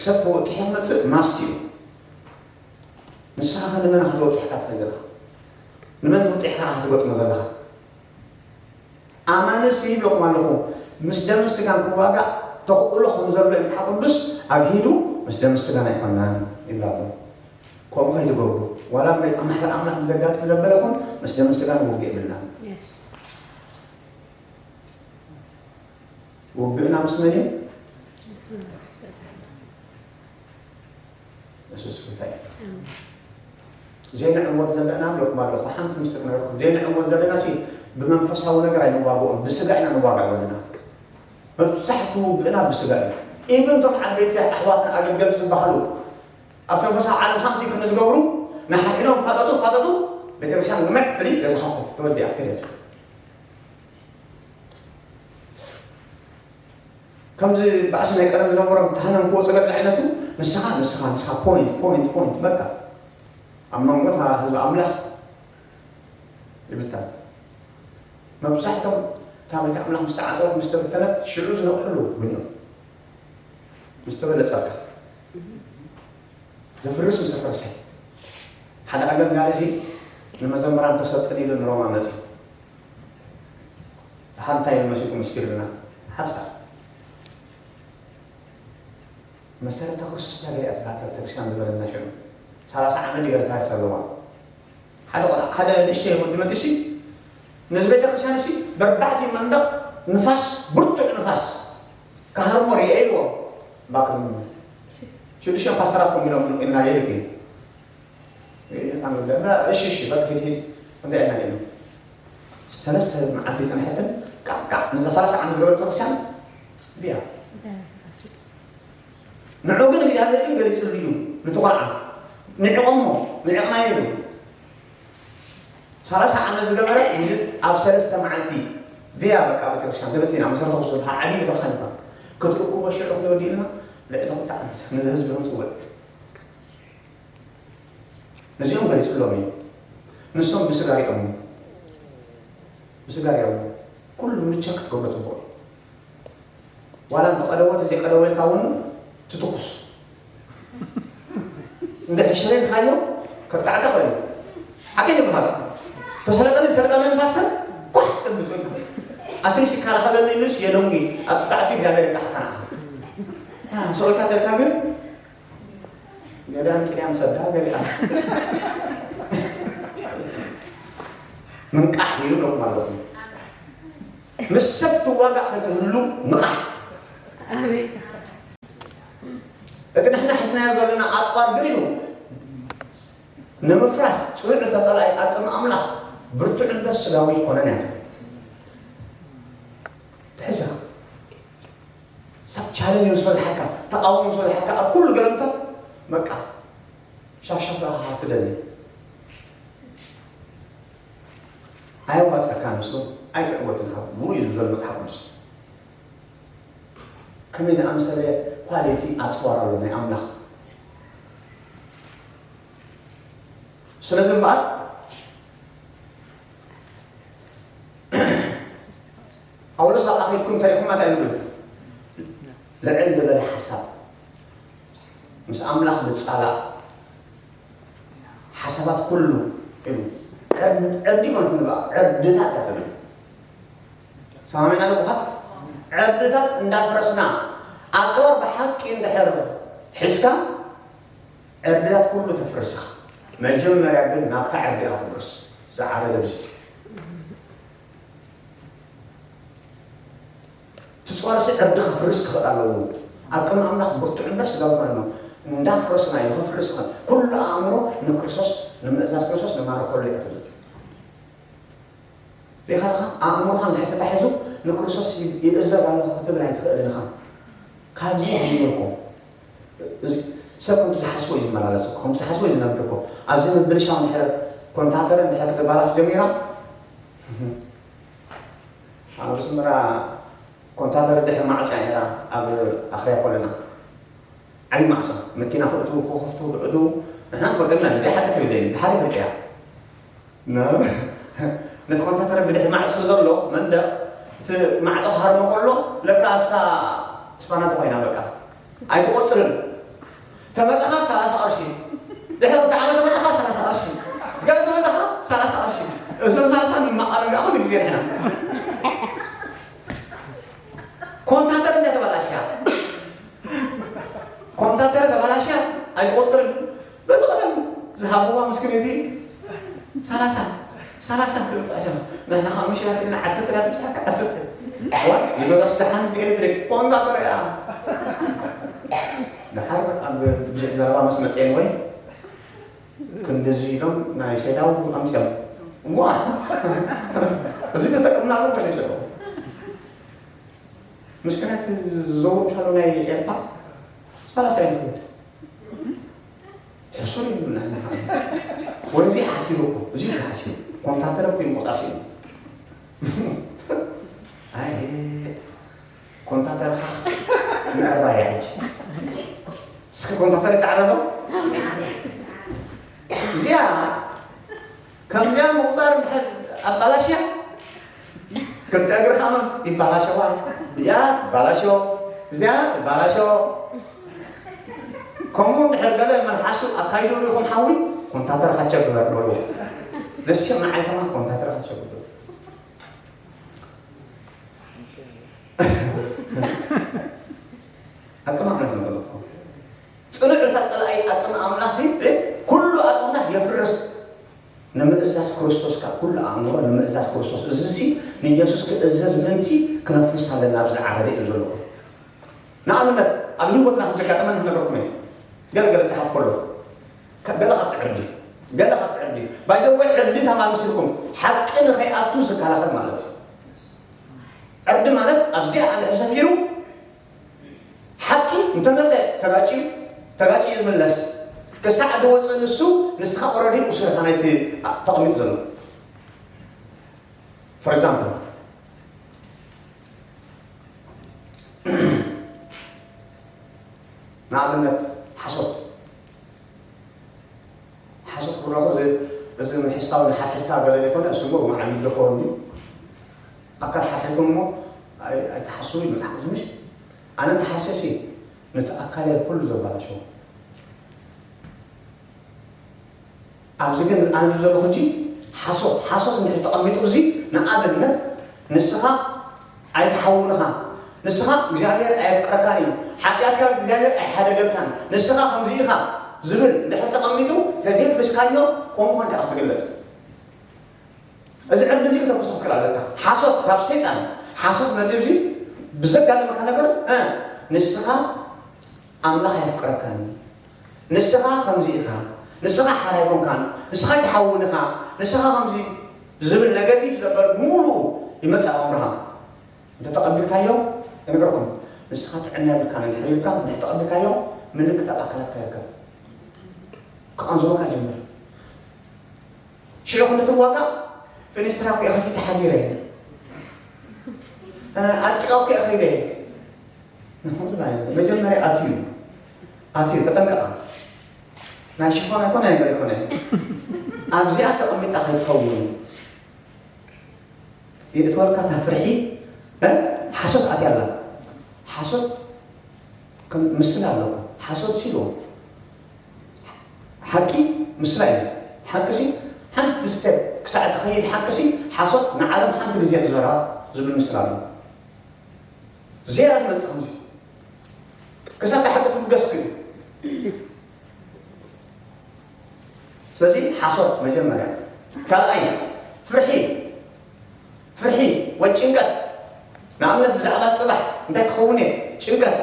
ሰብ ተወጢሑ ክመጽእ ማስት እዩ። ንስኻ ከ ንመን ክትወጢሕካ ትኽእል ዘለኻ? ንመን ትወጢሕካ ክትገጥሞ ዘለኻ? ኣማንስ ይብለኩም ኣለኹ፣ ምስ ደምን ስጋን ክዋጋእ ተኽእሎ ከም ዘሎ መጽሓፍ ቅዱስ ኣግሂዱ፣ ምስ ደም ስጋና ኣይኮናን ይብላ ኣሎ። ከምኡ ከይትገብሩ። ዋላ እምበይ ኣማሕበር ኣምላኽ ዘጋጥም ዘበለ ይኹን፣ ምስ ደም ስጋን ውግእ የብልናን። ውግእና ምስ መን እዩ? የሱስ ጎይታ እዩ። ዘይንዕወት ዘለና እብለኩም ኣለኹ፣ ሓንቲ ምስጢር ክነግረኩም። ዘይንዕወት ዘለና ሲ ብመንፈሳዊ ነገር ኣይንዋግኦን፣ ብስጋ ኢና ንዋጋእ ዘለና። መብዛሕትኡ ውግእና ብስጋ እዩ። ኢቭን እቶም ዓበይቲ ኣሕዋትን ኣገልገልቲ ዝበሃሉ ኣብቲ መንፈሳዊ ዓለም ሳምቲንግ ክንዝገብሩ ንሓድሕዶም ፋጠጡ፣ ፋጠጡ፣ ቤተክርስትያን ግምዕ፣ ፍልይ፣ ገዛኻ ኮፍ፣ ተወዲኣ፣ ፔሬድ። ከምዚ ባእሲ ናይ ቀደም ዝነበሮም ተሃነምክዎ ጸገም ዝዓይነቱ፣ ንስኻ፣ ንስኻ፣ ንስኻ፣ ፖይንት፣ ፖይንት፣ ፖይንት፣ በቃ። ኣብ መንጎ እታ ህዝቢ ኣምላኽ ይብተን። መብዛሕቶም እታ ቤት ኣምላኽ ምስ ተዓጸወት፣ ምስ ተበተነት፣ ሽዑ ዝነቕሕሉ እውን እዮም። ምስ ተበለጸካ። ዘፍርስ ምስ ኣፍረሰ። ሓደ ኣገልጋሊ እዚ ንመዘምራን ተሰጥን ኢሉ ንሮማ መጽዩ። ደሓር እንታይ ኢሉ መሲኹ ምስኪርና? ሓጻር። መሰረተ ክርስቶስ እታ ገሊኣ ትበሃል ቤተክርስትያን ዝበለና ሽዑ። ሰላሳ ዓመት ድዩ ገለ ታሪኽ ኣለዋ። ሓደ ቆልዓ፣ ሓደ ንእሽተይ ወዲ መጺኡሲ፣ ነዚ ቤተክርስትያን ሲ በርባዕቲ መንደቕ ንፋስ፣ ብርቱዕ ንፋስ ክሃርሞ ርእየ ኢልዎ። እባክህ ሽዱሽተ ፓስተራት ኮም ኢሎም እና የልክ። ህፃን ወዲ፣ እና እሺ፣ እሺ፣ በቃ ሂድ፣ ሂድ፣ እንታይ ኢና ኢሉ። ሰለስተ መዓልቲ ጸንሐትን፣ ቃዕ፣ ቃዕ፣ ነዛ ሰላሳ ዓመት ዝገበረ ቤተክርስትያን፣ ብያ። ንዑ ግን እግዚኣብሔር ግን ገሊጽሉ እዩ፣ ነቲ ቆልዓ። ንዕቆሞ፣ ንዕቕናዮ ኢሉ። ሰላሳ ዓመት ዝገበረ፣ እዚ ኣብ ሰለስተ መዓልቲ፣ ብያ፣ በቃ ቤተክርስትያን፣ ተበቲና፣ መሰረተ ክርስቶስ ዝበሃል ዓብዪ ቤተክርስትያን ይኳን። ክትእክቦ ሽዑ ክንወዲእልና፣ ልዕሊ ክልተ ዓመት፣ ነዚ ህዝቢ ክንጽውዕ። ነዚኦም ገሊጽሎም እዩ። ንሶም ብስጋ ሪኦም፣ ብስጋ ሪኦም፣ ኩሉ ምቸክ ክትገብሮ ጽቡቕ እዩ። ዋላ እንተቐደወት ዘይቀደወልካ እውን ትትኩስ። እንድሕር ሽሬልካዮ ከጥቃዕካ ኽእል እዩ። ሓቂ ይብሃል። ተሰለጠኒ ሰለጠኒ ፓስተር ኳሕ ትብል። ኣትሊስት ይከላኸለኒ ኢሉስ የደንጉ። ኣብቲ ሰዓት እግዚኣብሔር ይብላሓካ ንዓኻ። አ፣ ምስ ኦልካ ተልካ ግን ገሊኣን ጥልያን ሰዳ፣ ገሊኣን ምንቃሕ እዩ ኢለኩም ኣለኹ። ምስ ሰብ ትዋጋእ ከትህሉ ንቓሕ። ኣሜን። እቲ ንሕና ሒዝናዮ ዘለና ኣጽዋር ግን ኢሉ ንምፍራስ ጽኑዕ ተጸላኢ ኣብ ቅድሚ ኣምላኽ ብርቱዕ እምበር ስጋዊ ኣይኮነን እያ ትብል። ትሕዛ። ሰብ ቻለንጅ ምስ በዝሓካ፣ ተቓውሞ ምስ በዝሓካ፣ ኣብ ኩሉ ገለምታት በቃ ሻፍሻፍ ኢኻ ትደሊ። ኣየዋጸካን ንሱ፣ ኣይትዕወትን ኢኻ። ብኡ እዩ ዝብል መጽሓፍ ቅዱስ። ከመይ ዝኣመሰለ ኳሊቲ ኣጽዋር ኣሎ ናይ ኣምላኽ። ስለዚ እምበኣር ጳውሎስ ኣብ ኣኼብኩም እንተሪኹም እንታይ ዝብል? ልዕል ዝበለ ሓሳብ ምስ ኣምላኽ ዝጻላእ ሓሳባት ኩሉ ኢሉ። ዕርድ-፣ ዕርዲ ማለት ንብኣ፣ ዕርድታት እያ ትብል። ሰማሚዕና ንቡኻት? ዕርድታት እንዳፍረስና፣ ኣጽዋር ብሓቂ እንድሕር ሒዝካ፣ ዕርድታት ኩሉ ተፍርስ ኢኻ። መጀመርያ ግን ናትካ ዕርዲ ኢኻ ተፍርስ። ዝዓረደ ብዚ። ትጽዋርሲ ዕርዲ ከፍርስ ክኽእል ኣለዎ። ኣብ ቅድሚ ኣምላኽ ብርቱዕ እምበር ስጋዊ ኣይኮነን። እንዳፍረስና እዩ ከፍርስ ይኽእል። ኩሉ ኣእምሮ ንክርስቶስ፣ ንምእዛዝ ክርስቶስ ንማርኸሉ እያ ትብል። ሪኢኻ ኣለኻ? ኣእምሮኻ እንድሕር ተታሒዙ ንክርስቶስ ይ-፣ ይእዘዝ ኣለኹ ክትብል ኣይትኽእልን ኢኻ። ካብዚ እዩ ዝጀምርኩም። እዚ ሰብ ከምቲ ዝሓስቦ እዩ ዝመላለስ እኮ፣ ከምቲ ዝሓስቦ እዩ ዝነብር እኮ። ኣብዚ ምብልሻው እንድሕር ኮንታተር እንድሕር ክትባላሽ ጀሚራ፣ ኣብ ኣስመራ ኮንታተር ድሕሪ ማዕጾ እያ ነይራ፣ ኣብ ኣኽርያ ኮለና። ዓቢ ማዕጾ፣ መኪና ክእትዉ፣ ክኸፍቱ፣ ክእትዉ፣ ንሕና ንፈልጦ ኢና፣ ዘይሓቀት ይብለኒ፣ ብሓደ ፍርቂ እያ። ነ-፣ ነቲ ኮንታተር ብድሕሪ ማዕጾ ዘሎ መንደቕ፣ እቲ ማዕጾ ክሃርሞ ከሎ፣ ለካ እሳ ስፓናቶ ኮይና በቃ። ኣይትቆጽርን። ተመጻኻ ሰላሳ ቅርሺ። ድሕሪ ክልተ ዓመት ተመጻኻ ሰላሳ ቅርሺ። ገለ ተመጻኻ ሰላሳ ቅርሺ። እዞም ሰላሳ ንማቐሎም ኩሉ ግዜ ንሕና። ኮንታተር እንደ ተበላሽያ። እቲ ሰላሳ ሰላሳ ትብጻ ሸማ ንሕና ካብ ምሽት ኣትና ዓሰርተ ዳ ትብጻ ዓሰርተ ዋ ዝገዛስ ደሓን እዚ ኤሌክትሪክ ኮንዳተር እያ። ደሓር ኣብ ብዙሕ ዘረባ ምስ መጽኤን ወይ ክንድዚ ኢሎም ናይ ሸዳው ኣምጽኦም ዋ እዚ ተጠቅምናሉ ገለ ሸዳው ምስክነት ዝዘውር ዘሎ ናይ ኤርትራ ሰላሳ ይፍት ሕሱር ይብሉና ንሓ ወይ እዚ ሓሲሩ እኮ እዚ ሓሲሩ ኮንታተረ እኮ ይሞጣ ሲሉ ኣይ ኮንታተረ ምዕራ ያጅ እስከ ኮንታተረ ተዓረበ እዚኣ ከምዚኣ ምቁፃር ኣባላሽያ ክልተ እግሪ ከማ ይባላሸዋ እዚኣ ትባላሸ እዚኣ ትባላሸ ከምኡ እንድሕር ገለ መልሓሱ ኣካይዶ ሪኹም ሓዊ ኮንታተር ካቸ ግበር በሉ ደስ ንዓይ ከማ ኮንታተር ካቸ ግበር ኣቀማምነት ንበለኩም ጽኑዕ እታ ጸላኢ ኣቅም ኣምላኽ ሲ ኩሉ ኣጽዋርና የፍርስ ንምእዛዝ ክርስቶስ ካብ ኩሉ ኣእምሮ ንምእዛዝ ክርስቶስ እዚ ሲ ንኢየሱስ ክእዘዝ ምእንቲ ክነፍስ ኣለና ኣብዚ ዓረደ እዩ ዘለዎ ንኣብነት ኣብ ህይወትና ክዘጋጠመና ክነገርኩም እየ ገለገለ ጽሓፍ ከሎ ገለ ካብቲ ዕርዲ ገለ ካብቲ ዕርዲ ባይዘወ ዕርዲ ተማምስልኩም ሓቂ ንኸይኣቱ ዝከላኸል ማለት እዩ ዕርዲ ማለት ኣብዚኣ ኣንድሕር ሰፊሩ ሓቂ እንተመፀ ተጋጭዩ ተጋጭዩ ይምለስ ክሳዕ ዝወፅእ ንሱ ንስኻ ኦረዲ ቁሱርካ ናይቲ ተቐሚጡ ዘሎ for example ንኣብነት ሓሶት ሓሶት ክብለኹ እዚ እዚ ምሕሳው ንሓድሕድካ ገለ ዘይኮነ እሱ እሞ ዓሚል ዶ ክኸውን ድዩ ኣካል ሓድሕድኩም እሞ ኣይትሓስቡ እዩ መፅሓፍ ቅዱስ ምሽ ኣነ እንተሓስየ ሲ ነቲ ኣካል እየ ኩሉ ዘባላሸዎ ኣብዚ ግን ኣነ ዘለኹ ሕጂ ሓሶት ሓሶት እንድሕር ተቐሚጡ እዚ ንኣብነት ንስኻ ኣይትሓውንኻ ንስኻ እግዚኣብሔር ኣየፍቅረካን እዩ ሓጢኣትካ እግዚኣብሔር ኣይሓደገልካን ንስኻ ከምዚ ኢኻ ዝብል እንድሕር ተቐሚጡ ተዘይፍስካዮ ከምኡ ኮንካ ክትግለጽ እዚ ዕርዲ እዚ ክተፍርሶ ክትክእል ኣለካ ሓሶት ካብ ሰይጣን ሓሶት መፂኡ እዚ ብዘጋጠመካ ነገር ንስኻ ኣምላኽ ኣየፍቅረካን እዩ ንስኻ ከምዚ ኢኻ ንስኻ ሓራይ ኮንካን ንስኻ ኣይትሓውን ኢኻ ንስኻ ከምዚ ዝብል ነገቲቭ ዘበል ብምሉኡ ይመፅእ ኣእምሮኻ እንተተቐቢልካዮ እነግረኩም ንስኻ ጥዕና የብልካን እንድሕር ኢልካ እንድሕር ተቐቢልካዮ ምልክት ኣብ ኣካላትካ ይርከብ ክቐንዝወካ ጀምር ሽዑ ክንዲ ትዋጋእ ፊኒስትራ እኮ ከፊተ ሓዲረ ኣርቂቓ እኮ ከይደ መጀመርያ ኣትዩ ኣትዩ ተጠንቀቓ ናይ ሽፎን ኣይኮነ ነገር ኣይኮነ ኣብዚኣ ተቐሚጣ ከይትኸውን የእትወልካ እታ ፍርሒ ሓሶት ኣትያ ኣላ ሓሶት ምስላ ኣለኩም ሓሶት ሲልዎም ሓቂ ምስላ እዩ ሓቂ ሲ ሓንቲ ስቴፕ ክሳዕ ትኸይድ ሓቂ ሲ ሓሶት ንዓለም ሓንቲ ግዜ ትዘራ ዝብል ምስላ ኣሎ ዜራ ትመፅእ ከምዚ ክሳብ ሓቂ ትብገስ እዩ ስለዚ ሓሶት መጀመርያ ካልኣይ ፍርሒ ፍርሒ ወይ ጭንቀት ንኣብነት ብዛዕባ ፅባሕ እንታይ ክኸውን እየ ጭንቀት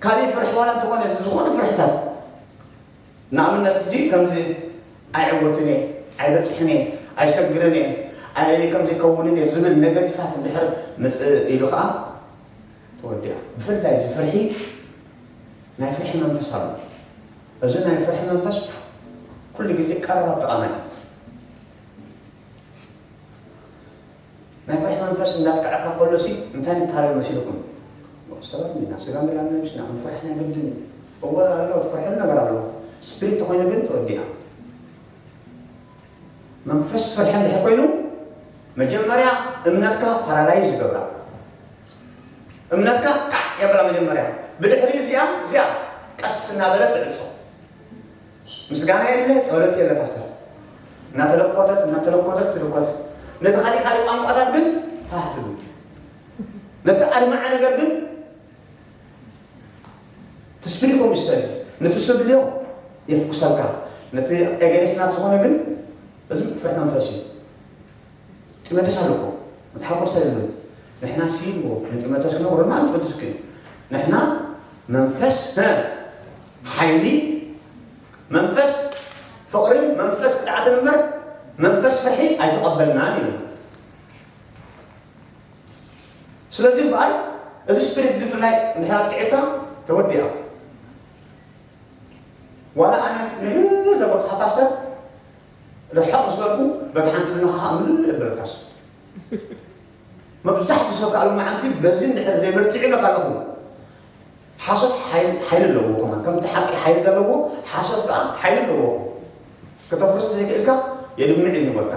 ካሊእ ፍርሒ ዋላ እንተኾነ ዝኾነ ፍርሕታት ንኣብነት ሕጂ ከምዚ ኣይዕወትን እየ ኣይበፅሕን እየ ኣይሰግርን እየ ከምዚ ከውንን እየ ዝብል ነገቲፋት እንድሕር ምፅእ ኢሉ ከዓ ተወዲኣ ብፍላይ እዚ ፍርሒ ናይ ፍርሒ መንፈስ ኣሎ እዚ ናይ ፍርሒ መንፈስ ኩሉ ግዜ ቀረባ ጠቓማይ ናይ ፍርሒ መንፈስ እንዳትከዐካ ከሎ ሲ እንታይ ንታለል መሲልኩም ሰባት ኢና ስጋ ንላምነ ምሽና ክንፈርሕ ናይ ግድን እወ ኣሎ ትፈርሕሉ ነገር ኣሎ ስፒሪት ተኮይኑ ግን ተወዲኣ መንፈስ ፍርሒ እንድሕር ኮይኑ መጀመርያ እምነትካ ፓራላይዝ ይገብራ እምነትካ ቃዕ የብላ መጀመርያ ብድሕሪ እዚኣ እዚኣ ቀስ እናበለት ትዕፆ ምስጋና የለ ጸሎት የለ ፓስተር እናተለኮተት እናተለኮተት ትልኮት ነቲ ካሊእ ካሊእ ቋንቋታት ግን ሃህ ትብል ነቲ ኣድማዒ ነገር ግን ትስፒሪኮም ይሰል ነቲ ስድልዮ የፍኩሰልካ ነቲ ኤገኒስትና ዝኾነ ግን እዚ ፍሕ መንፈስ እዩ። ጢሞቴዎስ ኣሎ እኮ፣ መጽሓፍ ቅዱስ ኣይብልን። ንሕና ሲ ኢልዎ ንጢሞቴዎስ ክነግሮ ድማ ጢሞቴዎስ እኮ እዩ። ንሕና መንፈስ፣ እ፣ ሓይሊ፣ መንፈስ ፍቕርን መንፈስ ቅጥዓትን እምበር መንፈስ ፍርሒ ኣይተቐበልናን ኢሉ። ስለዚ እምበኣር እዚ ስፒሪት እዚ ብፍላይ እንድሕር ኣጥቂዕካ ተወዲኣ። ዋላ ኣነ ንህዝብ ዘበልካ ፓስተር ርሕቕ ምስ በልኩ በቲ ሓንቲ ዝነኻ ምልእ እብለካስ። መብዛሕትኡ ሰብ ከኣ ሎማዓንቲ በዚ እንድሕር ዘይበርቲዑ ኢለካ ኣለኹ። ሓሶት ሓይል-፣ ሓይሊ ኣለዎ ከማን። ከምቲ ሓቂ ሓይሊ ዘለዎ ሓሶት ከኣ ሓይሊ ኣለዎ። ከተፍርስ ዘይክእልካ የድምዕ እዩ ይበልካ።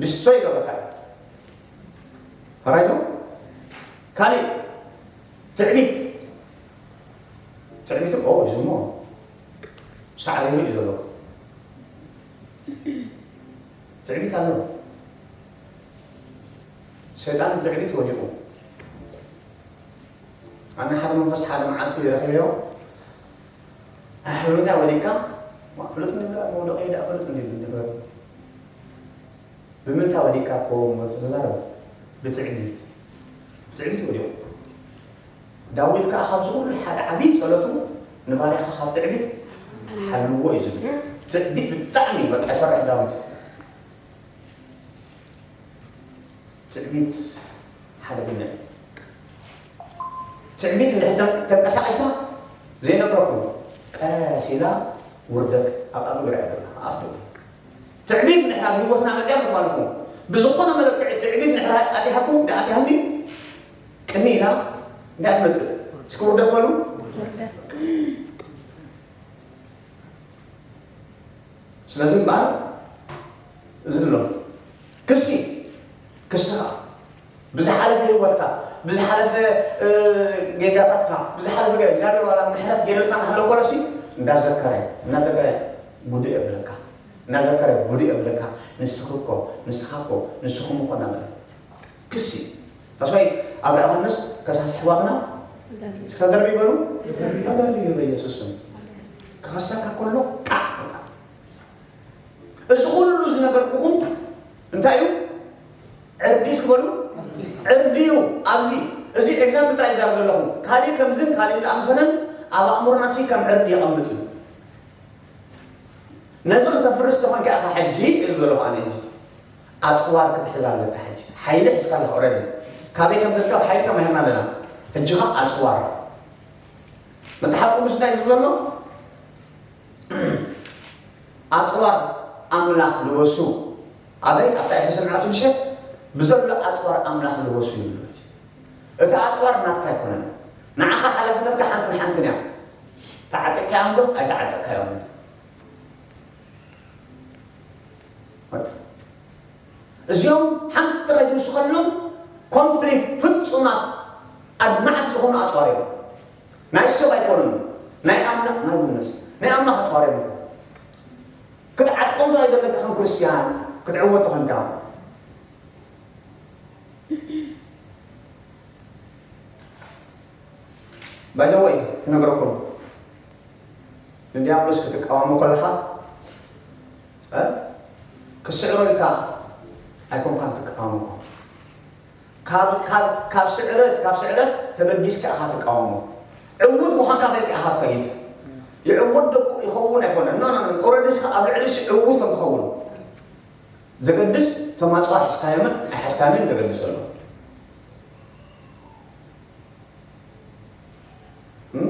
ዲስትሮይ ይገብረካ እዩ። ሕራይ ዶ? ካሊእ ትዕቢት። ትዕቢት እኮ እዚ እሞ ሳዕሪሩ እዩ ዘሎ። ትዕቢት ኣሎ። ሰይጣን ትዕቢት ወዲቑ። ኣነ ሓደ መንፈስ ሓደ መዓልቲ ረኺበዮ። ኣሕ፣ ብምንታይ ወዲቕካ? ዋ፣ ፍሉጥ እንዲ፣ መውደቐይ ደኣ ፍሉጥ እንዲ፣ እንዲ፣ ብምንታይ ወዲቕካ እኮ እሞ ተዛረብ። ብትዕቢት። ብትዕቢት ወዲቑ። ዳዊት ከኣ ካብዚ ኩሉ ሓደ ዓብዪ ጸሎቱ ንባርያኻ ካብ ትዕቢት ሓልዎ እዩ ዝብል። ትዕቢት ብጣዕሚ በቃ ይፈርሕ ዳዊት። ትዕቢት ሓደገኛ እዩ። ትዕቢት እንድሕር ተን-፣ ተንቀሳቒሳ ዘይነግረኩም ቀስ ኢላ ውርደት ኣብ ኣብ እግራ እያ ዘላ፣ ኣፍ ደገ። ትዕቢት እንድሕር ኣብ ህይወትና መፅያ ትማልኹ ብዝኾነ መለክዒ ትዕቢት እንድሕር ኣቲሃኩም፣ እንዳ ኣቲሃኒ ቅኒ ኢላ እንዳ ትመፅእ። እስኪ ውርደት በሉ። ስለዚ እምበኣር እዚ ኣሎ ክሲ፣ ክስኻ ብዝሓለፈ ህይወትካ፣ ብዝሓለፈ፣ እ፣ ጌጋታትካ፣ ብዝሓለፈ ገ-፣ እግዚኣብሔር ዋላ ምሕረት ገይሩልካ እናሃለወ ኮለሲ እንዳዘከረ፣ እናዘከረ ጉድ የብለካ፣ እናዘከረ ጉድ የብለካ፣ ንስኺ እኮ፣ ንስኻ እኮ፣ ንስኹም እኮ እናበለ ክሲ። ታስዋይ ኣብ ዮሃንስ ከሳሲ ኣሕዋትና ተደርቢ በሉ፣ ተደርቢ በኢየሱስ ስም። ክኸሰካ ከሎ ቃዕ በቃ። እዚ ኩሉ ዝነገርኩኹም እንታይ እዩ? ዕርዲ እስኪ በሉ። ዕርዲ እዩ። ኣብዚ፣ እዚ ኤግዛምፕል ጥራይ ይዛረብ ዘለኹ። ካሊእ ከምዝን ካሊእ ዝኣምሰለን ኣብ ኣእምሮና ሲ ከም ዕርዲ የቐምጥ እዩ። ነዚ ክተፍርስ ተኾንካ ኢኻ ሕጂ፣ እዚ ዘለኹ ኣነ ሕጂ። ኣጽዋር ክትሕዝ ኣለካ ሕጂ። ሓይሊ ሒዝካ ኣለኻ ኦረዲ። ካበይ ከም ዝርከብ ሓይሊ ተማሂርና ኣለና። ሕጂ ኸኣ ኣጽዋር። መጽሓፍ ቅዱስ እንታይ ዝብል ዘሎ? ኣጽዋር ኣምላኽ ልበሱ። ኣበይ? ኣብታ ኤፌሶን ምዕራፍ ሽዱሽተ፣ ብዘሎ ኣጽዋር ኣምላኽ ልበሱ ይብሉ። እቲ ኣጽዋር ናትካ ኣይኮነን። ንዓኻ ሓላፍነትካ ሓንትን ሓንትን እያ። ተዓጢቕካዮም ዶ ኣይተዓጢቕካዮምን? እዚኦም ሓንቲ ከይትውስኸሎም ኮምፕሊት ፍጹማት ኣድማዕቲ ዝኾኑ ኣጽዋር እዮም። ናይ ሰብ ኣይኮኑን። ናይ ኣምላኽ፣ ናይ ጉድነስ፣ ናይ ኣምላኽ ኣጽዋር እዮም። ክትዓጥቆም ዶ ኣይደለካ ከም ክርስትያን ክትዕወት ተኾንካ? ባይ ዘ ወይ ክነግረኩም፣ ንዲያብሎስ ክትቃወሞ ከለኻ፣ እ፣ ክስዕሮ ኢልካ ኣይኮንካን ትቃወሞ። ካብ፣ ካብ፣ ካብ ስዕረት፣ ካብ ስዕረት ተበጊስካ ኢኻ ትቃወሞ። ዕዉት ምዃንካ ፈሊጥካ ኢኻ ትኸይድ። ይዕወት ዶ ይኸውን ኣይኮነን። ኖ፣ ኖ፣ ኖ። ኦረዲ እስኻ ኣብ ልዕሊ እሱ ዕዉት ከም ትኸውን ዘገድስ፣ እቶም ኣጽዋር ሒዝካዮምን ኣይሓዝካዮምን ዘገድስ ኣሎ። እም?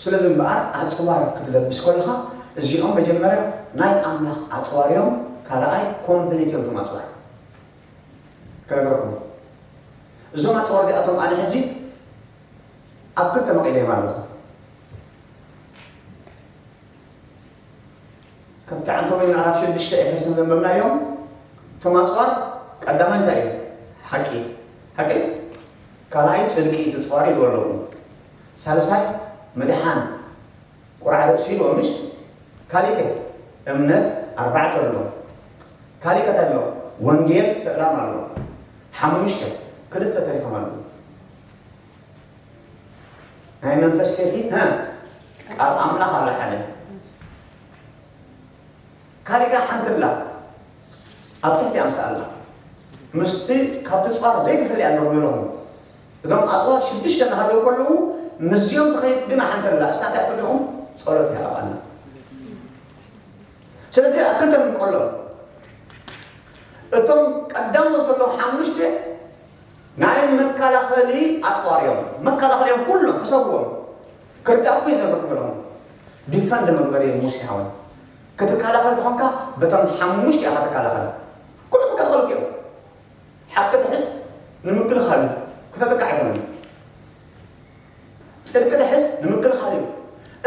ስለዚ እምበኣር ኣጽዋር ክትለብስ ከለኻ፣ እዚኦም መጀመርያ ናይ ኣምላኽ ኣጽዋር እዮም፣ ካልኣይ ኮምፕሊት እዮም እቶም ኣጽዋር። ክነግረኩም። እዞም ኣጽዋር እዚኣቶም ኣነ ሕጂ ኣብ ክልተ መቒለዮም ኣለኹ። ከምቲ ዓንቶምይ ምዕራፍ ሽዱሽተ ኤፌሶን ዘንበብናዮም፣ እቶም ኣጽዋር ቀዳማይ እንታይ እዩ? ሓቂ። ሓቂ። ካልኣይ ጽድቂ፣ እቲ ጸዋር ኢልዎ ኣለኹ። ሳልሳይ ምድሓን፣ ቁራዕ ርእሲ ኢልዎ፣ ምሽ? ካሊእ ከ? እምነት ኣርባዕተ ኣሎ። ካሊእ ከ እንታይ ኣሎ? ወንጌል፣ ሰላም ኣሎ። ሓሙሽተ፣ ክልተ ተሪፎም ኣለዉ። ናይ መንፈስ ሴፊ፣ ሀ? ቃል ኣምላኽ ኣሎ ሓደ። ካሊእ ከኣ ሓንቲ ኣላ ኣብ ትሕቲ ኣምሳ ኣላ። ምስቲ ካብቲ ጽዋር ዘይትፈልያ ኣለኹም ኢለኹም። እዞም ኣጽዋር ሽዱሽተ እናሃለዉ ከለዉ ምስዚኦም ትኸይድ ግና ሓንቲ ኣላ። እሳ እንታይ ትፈልኹም? ጸሎት እያ ኣብኣና። ስለዚ ኣብ ክልተ ንምቀሎም። እቶም ቀዳሞት ዘለዉ ሓሙሽተ ናይ መከላኸሊ ኣጽዋር እዮም። መከላኸሊ እዮም ኩሎም፣ ሕሰብዎም። ክርዳእኩም እዩ ዘረክበሎም። ዲፈንድ መግበሪ እዮም ሙሴ ሓወይ። ክትከላኸል ተኾንካ በቶም ሓሙሽተ ኢኻ ትከላኸል። ኩሎም ክከላኸሉክ እዮም። ሓቂ ትሕዝ ንምክልኻል እዩ። ክተጥቃዕ ኣይኮነን። ጽድቂ ትሕዝ ንምክልኻል እዩ።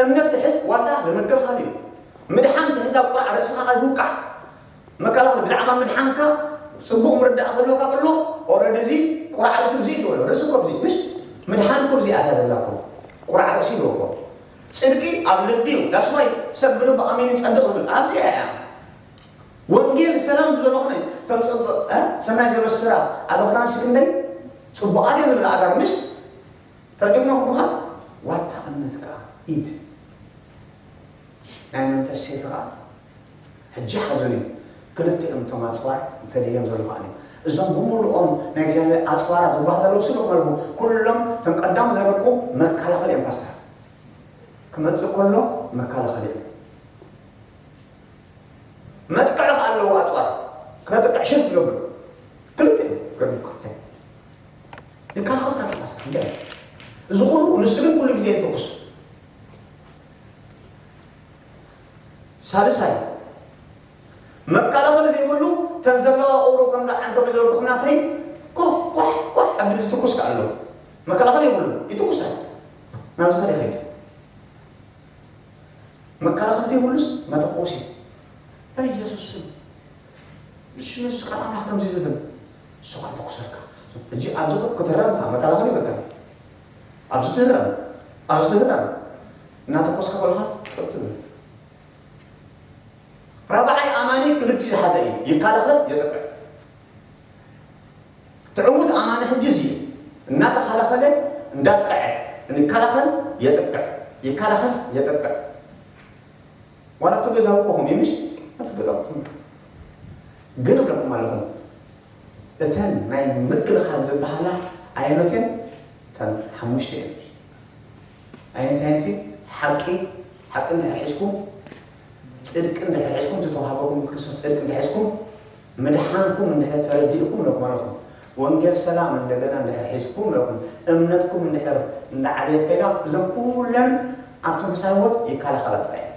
እምነት ትሕዝ ዋልታ ንምክልኻል እዩ። ምድሓን ትሕዝ ኣብ ቁራዕ ርእስኻ ከይትውቃዕ። መከላኸሊ ብዛዕባ ምድሓንካ ጽቡቕ ምርዳእ ክህልወካ ከሎ፣ ኦረዲ እዚ ቁራዕ ርእሲ ብዚ ትበሎ። ርእሲ እኮ ብዚ፣ ምሽ? ምድሓን እኮ ብዚኣ እያ ዘላ እኮ። ቁራዕ ርእሲ ይብሎ እኮ። ጽድቂ ኣብ ልቢ እዩ። ዳስ ዋይ ሰብ ብልቡ ኣሚኑ ይጸድቕ ዝብል ኣብዚኣ እያ። ወንጌል ሰላም ዝበሎ ኾነ፣ እቶም ጽቡቕ፣ እ? ሰናይ ዘበስራ ኣብ ኣኽራንሲ ክንደይ ጽቡቓት እዮም ዝብል ኣጋር፣ ምሽ? ተረዲእኩም ዶ? ዋልታ እምነትካ ኢድ፣ ናይ መንፈስ ሴፍኻ ሕጂ ሓዙኒ። ክልቲኦም እቶም ኣጽዋር ፈለዮም ዘለኹ ኣነ። እዞም ብምሉኦም ናይ እግዚኣብሔር ኣጽዋራት ዝበሃሉ ዘለዉ ስለ ዝኾኑ፣ ኩሎም እቶም ቀዳም ዘረኩ መከላኸሊ እዮም ፓስተር። ክመጽእ ከሎ መከላኸሊ እዮም። መጥቅዒ ከኣ ኣለዎ ኣጽዋር። ክነጥቅዕ ሽግ ይገብር። ክልተ ይገብር። ይከላኸል ጥራሕ ፓስተር። እንታይ? እዚ ኩሉ ንሱ ግን ኩሉ ግዜ ይትኩስ። ሳልሳይ፣ መከላኸሊ ዘይብሉ፣ ተን ዘለዋ ቁሩ ከምዛ ዓንተብ ዝበልኩኹም ናተይ፣ ኮህ፣ ኮህ፣ ኮህ ኣቢሉ ዝትኩስ ከኣ ኣሎ። መከላኸሊ የብሉ፣ ይትኩስ። ናብዚ ኸደ ይኸይድ። መከላኸሊ ዘይብሉስ መተኮሲ። በኢየሱስ ስም። እሺ፣ ንሱ ቃል ኣምላኽ ከምዚ ዝብል፣ ንሱ ኸኣ ይትኩሰልካ። ሕጂ ኣብዚ ክትህረም ኢኻ፣ መከላኸሊ ይብለካ። ኣብዚ ትህረም፣ ኣብዚ ትህረም፣ እናተኮስካ ከለኻ ጸጥ ትብል። ራብዓይ ኣማኒ ክልቲኡ ዝሓዘ እዩ። ይከላኸል፣ የጥቅዕ። ትዕውት ኣማኒ ሕጂ እዚ እዩ። እናተኸላኸለ፣ እንዳጥቅዐ። ይከላኸል፣ የጥቅዕ። ይከላኸል፣ የጥቅዕ። ዋላ እቲ ገዛዊ እኮ ከምኡ እዩ፣ ምሽ? እቲ ገዛዊ ከምኡ። ግን እብለኩም ኣለኹም፣ እተን ናይ ምክልኻል ዝበሃላ ኣየኖት እየን? እተን ሓሙሽተ እየን። ኣየንቲ፣ ኣየንቲ? ሓቂ፣ ሓቂ እንድሕር ሒዝኩም፣ ጽድቂ እንድሕር ሒዝኩም፣ እቲ ተዋህበኩም ክርስቶስ ጽድቂ እንድሕር ሒዝኩም፣ ምድሓንኩም እንድሕር ተረዲእኩም፣ እብለኩም ኣለኹም፣ ወንጌል ሰላም እንደገና እንድሕር ሒዝኩም፣ እብለኩም፣ እምነትኩም እንድሕር እንዳዓበየት ከይዳ፣ እዞም ኩለን ኣብቲ መንፈሳዊ ህይወት ይከላኸላ ጥራይ እየን።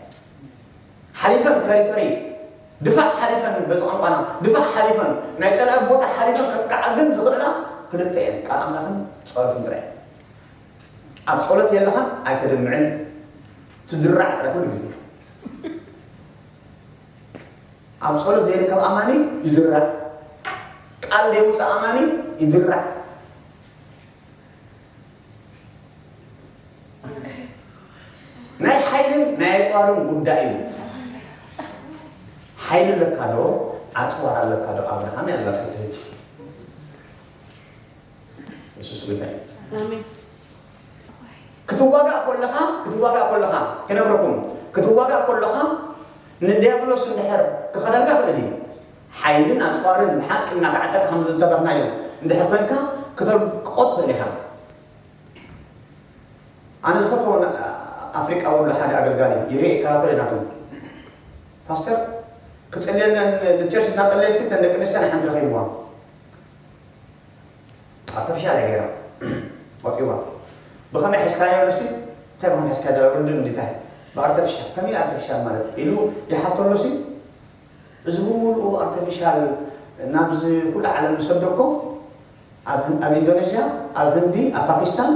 ሓሊፈን ተሪቶሪ፣ ድፋዕ ሓሊፈን፣ በዚ ቋንቋና ድፋዕ ሓሊፈን፣ ናይ ጸላኢ ቦታ ሓሊፈን ከጥቅዓ ግን ዝኽእላ ክልተ እየን፣ ቃል ኣምላኽን ጸሎትን ጥራይ። ኣብ ጸሎት የለኻን ኣይተድምዕን፣ ትድራዕ ጥራይ ኩሉ ግዜ። ኣብ ጸሎት ዘይርከብ ኣማኒ ይድራዕ፣ ቃል ዘይውጽእ ኣማኒ ይድራዕ። ናይ ሓይልን ናይ ኣጽዋርን ጉዳይ እዩ። ሓይሊ ኣለካ ዶ? ኣጽዋር ኣለካ ዶ? ኣብርሃም እያ ዝብላ ሕቶ ሕጂ። የሱስ ጎይታ እዩ። ኣሜን። ክትዋጋእ ከለኻ፣ ክትዋጋእ ከለኻ፣ ክነግረኩም፣ ክትዋጋእ ከለኻ ንዲያብሎስ እንድሕር ክኸደልካ ክእል እዩ። ሓይልን ኣጽዋርን ብሓቂ እናተዓጠቅካ ከም ዝተበርናዮ እንድሕር ኮይንካ፣ ክተልቅቆ ትኽእል ኢኻ። ኣነ ዝፈትዎ ን-፣ ኣፍሪቃዊ ኣሎ ሓደ ኣገልጋሊ፣ ይርኢ፣ ይከታተሎ ናቱ። ፓስተር፣ ክጽልየለን ንቸርች እናጸለየሲ፣ እተን ደቂ ኣንስትዮ ሓንቲ ረኺብዋ። ኣርተፊሻል እያ ገይራ። ወጺዋ። ብኸመይ ሒዝካዮ ንሲ? እንታይ ብኸመይ ሒዝካዮ? ርድእ እንዲታይ? ብኣርተፊሻል። ከመይ ኣርተፊሻል ማለት? ኢሉ ይሓቶ ኣሎ ሲ? እዚ ብምሉኡ ኣርተፊሻል ናብዚ ኩሉ ዓለም ዝሰደኮ፣ ኣብ ህን-፣ ኣብ ኢንዶኔዥያ፣ ኣብ ህንዲ፣ ኣብ ፓኪስታን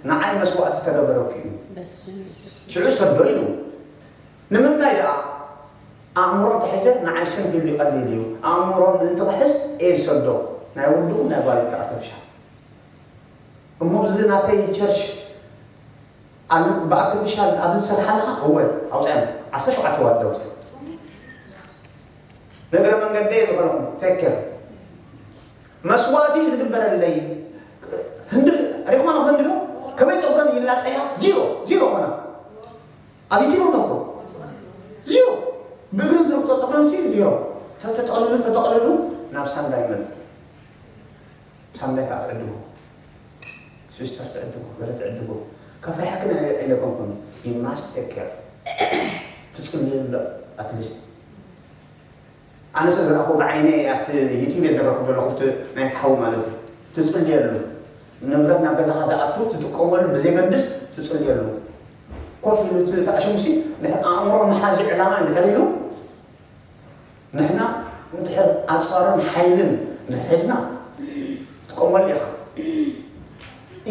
ንዓይ መስዋእቲ ተገበረኩ እዩ። በስመ አብ። ሽዑ ሰዶ ኢሉ። ንምንታይ ደኣ? ኣእምሮ እንተሒዘ ንዓይ ስንኪሉ ይቐሊል እዩ። ኣእምሮ ምእንቲ ክሕዝ እየ ዝሰዶ። ናይ ውልድኹም ናይ ጓልካ ኣርተፊሻል። እሞ ብዚ ናተይ ቸርች ኣን-፣ ብኣርቲፊሻል ኣብዚ ዝሰርሓ ኣለኻ? እወ፣ ኣውፅአን። ዓሰርተ ሸውዓተ ዋርድ ኣውፅአን። ንእግረ መንገደይ ዝበለኹም፣ ቴክ ኬር። መስዋእቲ ዝግበረለይ፣ ህንዲ፣ ሪኹማ ነው ህንዲ ነው? ከመይ ፀጉረን ይላፀያ? ዚሮ፣ ዚሮ ኾና። ኣብ ዩቲዩብ ኣሎ እኮ። ዚሮ። ብእግሪ ዝረግጦ ፀጉሪ ሲ ዚሮ ተተጠቕልሉ ተተቕልሉ ናብ ሳንዳይ መጽእ። ሳንዳይ ከዓ ትዕድጎ፣ ሲስተር ትዕድጎ፣ ገለ ትዕድጎ። ከፍርሐክን ኢለ ኣይኮንኩን። You must take care። ትጽልየሉ ኣትሊስት ኣነ ሰብ ዝረኣኹ ብዓይነ ኣብቲ ዩቲብ እየ ዝነገርኩም ዘለኹ፣ እቲ ናይ ተሓዊ ማለት እዩ። ትጽልየሉ ንብረት ናብ ገዛኻ ዝኣቱ ትጥቀመሉ ብዘይገድስ ትጽልየሉ። ኮፍ ኢሉ እቲ ተኣሽሙሲ ድሕር ኣእምሮ መሓዚ ዕላማ እንድሕር ኢሉ ንሕና እንድሕር ኣፅዋርን ሓይልን እንድሕር ሒዝና ትጥቀመሉ ኢኻ።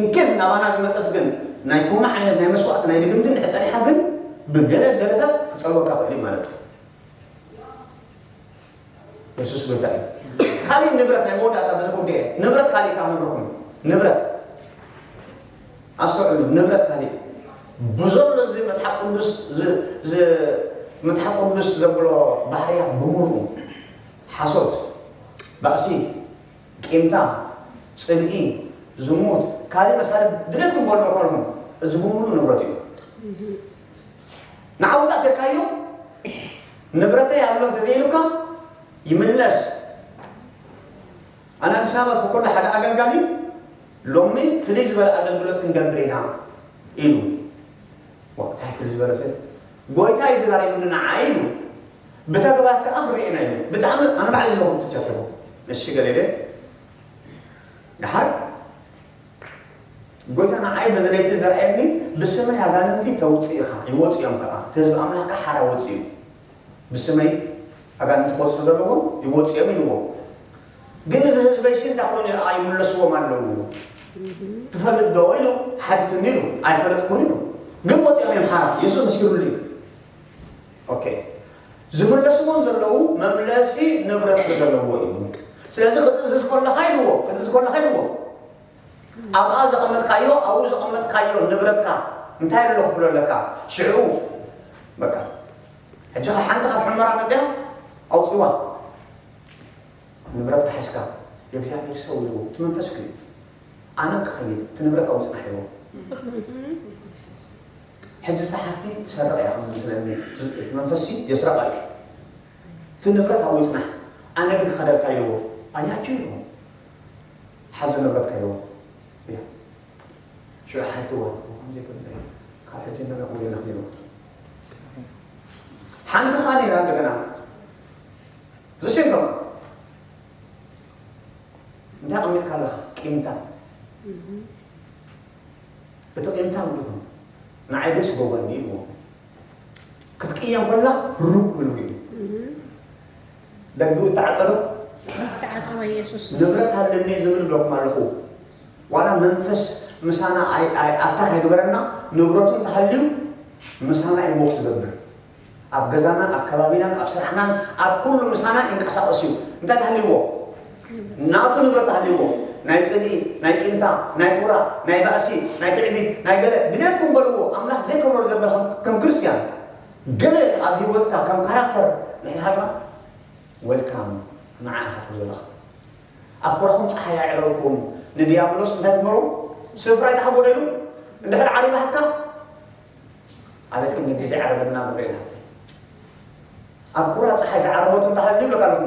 ኢንኬስ ናባና ዝመፀት ግን ናይ ኮነ ዓይነት ናይ መስዋእቲ ናይ ድግምቲ እንድሕር ፀኒሓ ግን ብገለ ገለታት ክፀልወካ ክእል እዩ ማለት እዩ። የሱስ ጎይታ እዩ። ካሊእ ንብረት ናይ መወዳእታ በዚ ጉዳይ ንብረት ካሊእ ከዓ ንብረኩም ንብረት ኣስተውዕሉ። ንብረት ካሊእ ብዘሎ እዚ መጽሓፍ ቅዱስ ዝ- ዝ- መጽሓፍ ቅዱስ ዘብሎ ባህርያት ብምሉኡ ሓሶት፣ ባእሲ፣ ቂምታ፣ ጽልኢ፣ ዝሙት፣ ካልእ መሳርሒ ድሌትኩም በልዑ ከለኹም እዚ ብምሉኡ ንብረት እዩ። ንዓውፃእ ተልካዮ ንብረተይ ኣሎ እንተዘይኢሉካ ይምለስ። ኣነ ኣዲስ ኣበባ ዝኸድኩ ሓደ ኣገልጋሊ ሎሚ ፍልይ ዝበለ ኣገልግሎት ክንገብር ኢና ኢሉ። እንታይ ፍልይ ዝበለ? ጎይታ እዩ ተዛሪቡኒ ንዓይ ኢሉ። ብተግባር ከዓ ክንሪኦ ኢና ኢሉ። ብጣዕሚ ኣነ ባዕለይ ዘለኹ ትቸርሕቦ እሺ ገለ ኢለ ደሓር ጎይታ ንዓይ በዚ ለይቲ ዘርኣየኒ ብስመይ ኣጋንንቲ ተውፅእ ኢኻ ይወፁ እዮም ከዓ እቲ ህዝቢ ኣምላኽ ከዓ ሓራ ወፁ እዩ። ብስመይ ኣጋንንቲ ክወፅኡ ዘለዎም ይወፅኦም ኢልዎ። ግን እዚ ህዝበይሲ እንታይ ኮይኑ ይምለስዎም ኣለዉ ትፈልጥ ዶ ኢሉ ሓቲትኒ ኢሉ። ኣይፈለጥኩን ኢሉ። ግን ወፂኦም እዮም ሓራ። የሱስ መስኪሩሉ እዩ። ኦኬ። ዝምለስዎም ዘለዉ መምለሲ ንብረት ስለ ዘለዎ እዩ። ስለዚ ክትእዝዝ ከለኻ ኢልዎ ክትእዝዝ ከለኻ ኢልዎ ኣብኣ ዘቐመጥካዮ ኣብኡ ዘቐመጥካዮ ንብረትካ እንታይ ኣሎ ክብሎ ኣለካ። ሽዑ በቃ ሕጂ ሓንቲ ካብ ሕመራ መፅያ ኣውፅዋ። ንብረትካ ሒዝካ የእግዚኣብሔር ሰው ኢልዎ እቲ መንፈስ ክዩ ኣነ ክኸይድ እቲ ንብረት ኣብኡ ፅናሕ ኢልዎ። ሕጂ እዛ ሓፍቲ ትሰርቕ እያ ዝመስለኒ። እቲ መንፈስሲ የስረቓ እዩ። እቲ ንብረት ኣብኡ ይፅናሕ ኣነ ግን ክኸደልካ ኢልዎ። ኣያችሁ ኢልዎ ሓዚ ንብረትካ ኢልዎ። እያ ሽዑ ሓትዋ ከምዚ ይገብር ካብ ሕጂ ንነቕ ወይልኽ ኢልዎ። ሓንቲ ኸዓ ነይራ እንደገና ዝስንከም እንታይ ኣቐሚጥካ ኣለኻ? ቂምታ። እቲ ቂምታ ምሉኹም ንዓይ ግን ስጎጎኒ ኢልዎ። ክትቅየም ከላ ሩብ ምሉኽ እዩ። ደጊኡ እተዓፀዶ ተዓፀወ ኢየሱስ። ንብረት ኣለኒ ዝብል ብለኩም ኣለኹ። ዋላ መንፈስ ምሳና ኣይ- ኣይ- ኣታክ ኣይግበረና። ንብረቱ እንተሃልዩ ምሳና እዩ ወክ ትገብር። ኣብ ገዛናን ኣብ ከባቢናን ኣብ ስራሕናን ኣብ ኩሉ ምሳና ይንቀሳቐስ እዩ። እንታይ ተሃልይዎ? ናቱ ንብረት ተሃልይዎ። ናይ ፅልኢ፣ ናይ ቂምታ፣ ናይ ቁራ፣ ናይ ባእሲ፣ ናይ ትዕቢት፣ ናይ ገለ ድሌትኩም በልዎ። ኣምላኽ ዘይከብረሉ ዘበለ ከም- ከም ክርስትያን ገለ ኣብ ህይወትካ ከም ካራክተር ንሕርሃልካ ወልካም ንዓ ኢኻ ዘለኻ። ኣብ ኩራኹም ፀሓይ ኣዕረብኩም ንዲያብሎስ እንታይ ትመሩ ስፍራ ይተሃቦ ዶ ኢሉ እንድሕር ዓሪባህካ ኣቤት ክንዲ ግዜ ዓረበና ገብርኤል ሃብተ ኣብ ኩራ ፀሓይ ዝዓረቦት እንተሃልዩ ይብለካ ኣለኹ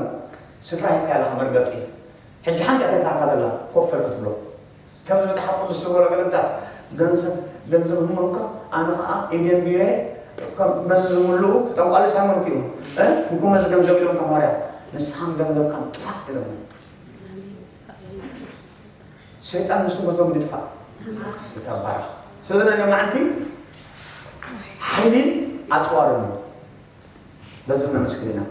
ስፍራ ሂብካ ኣለኻ መርገፂ ሕጂ ሓንቲ እያ ተርፋካ ዘላ ኮፍ በል ክትብሎ ከምዚ መፅሓፍ ቅዱስ ዝበሎ ገለምታት ገንዘብ ገንዘብ ህሞንካ ኣነ ከዓ ኢደን ቢረ በዚ ዝምልኡ ተጠንቋሊ ሳይሞን ክዩ እንኩም እዚ ገንዘብ ኢሎም ተማርያ ንስኻም ገንዘብካ ምጥፋእ ኢሎም ሰይጣን ምስ ንጎቶም ንጥፋእ እታ ባራኽ ስለዚ ናይ ሎማዓንቲ ሓይሊን ኣፅዋርን በዚ ክነመስግን ኢና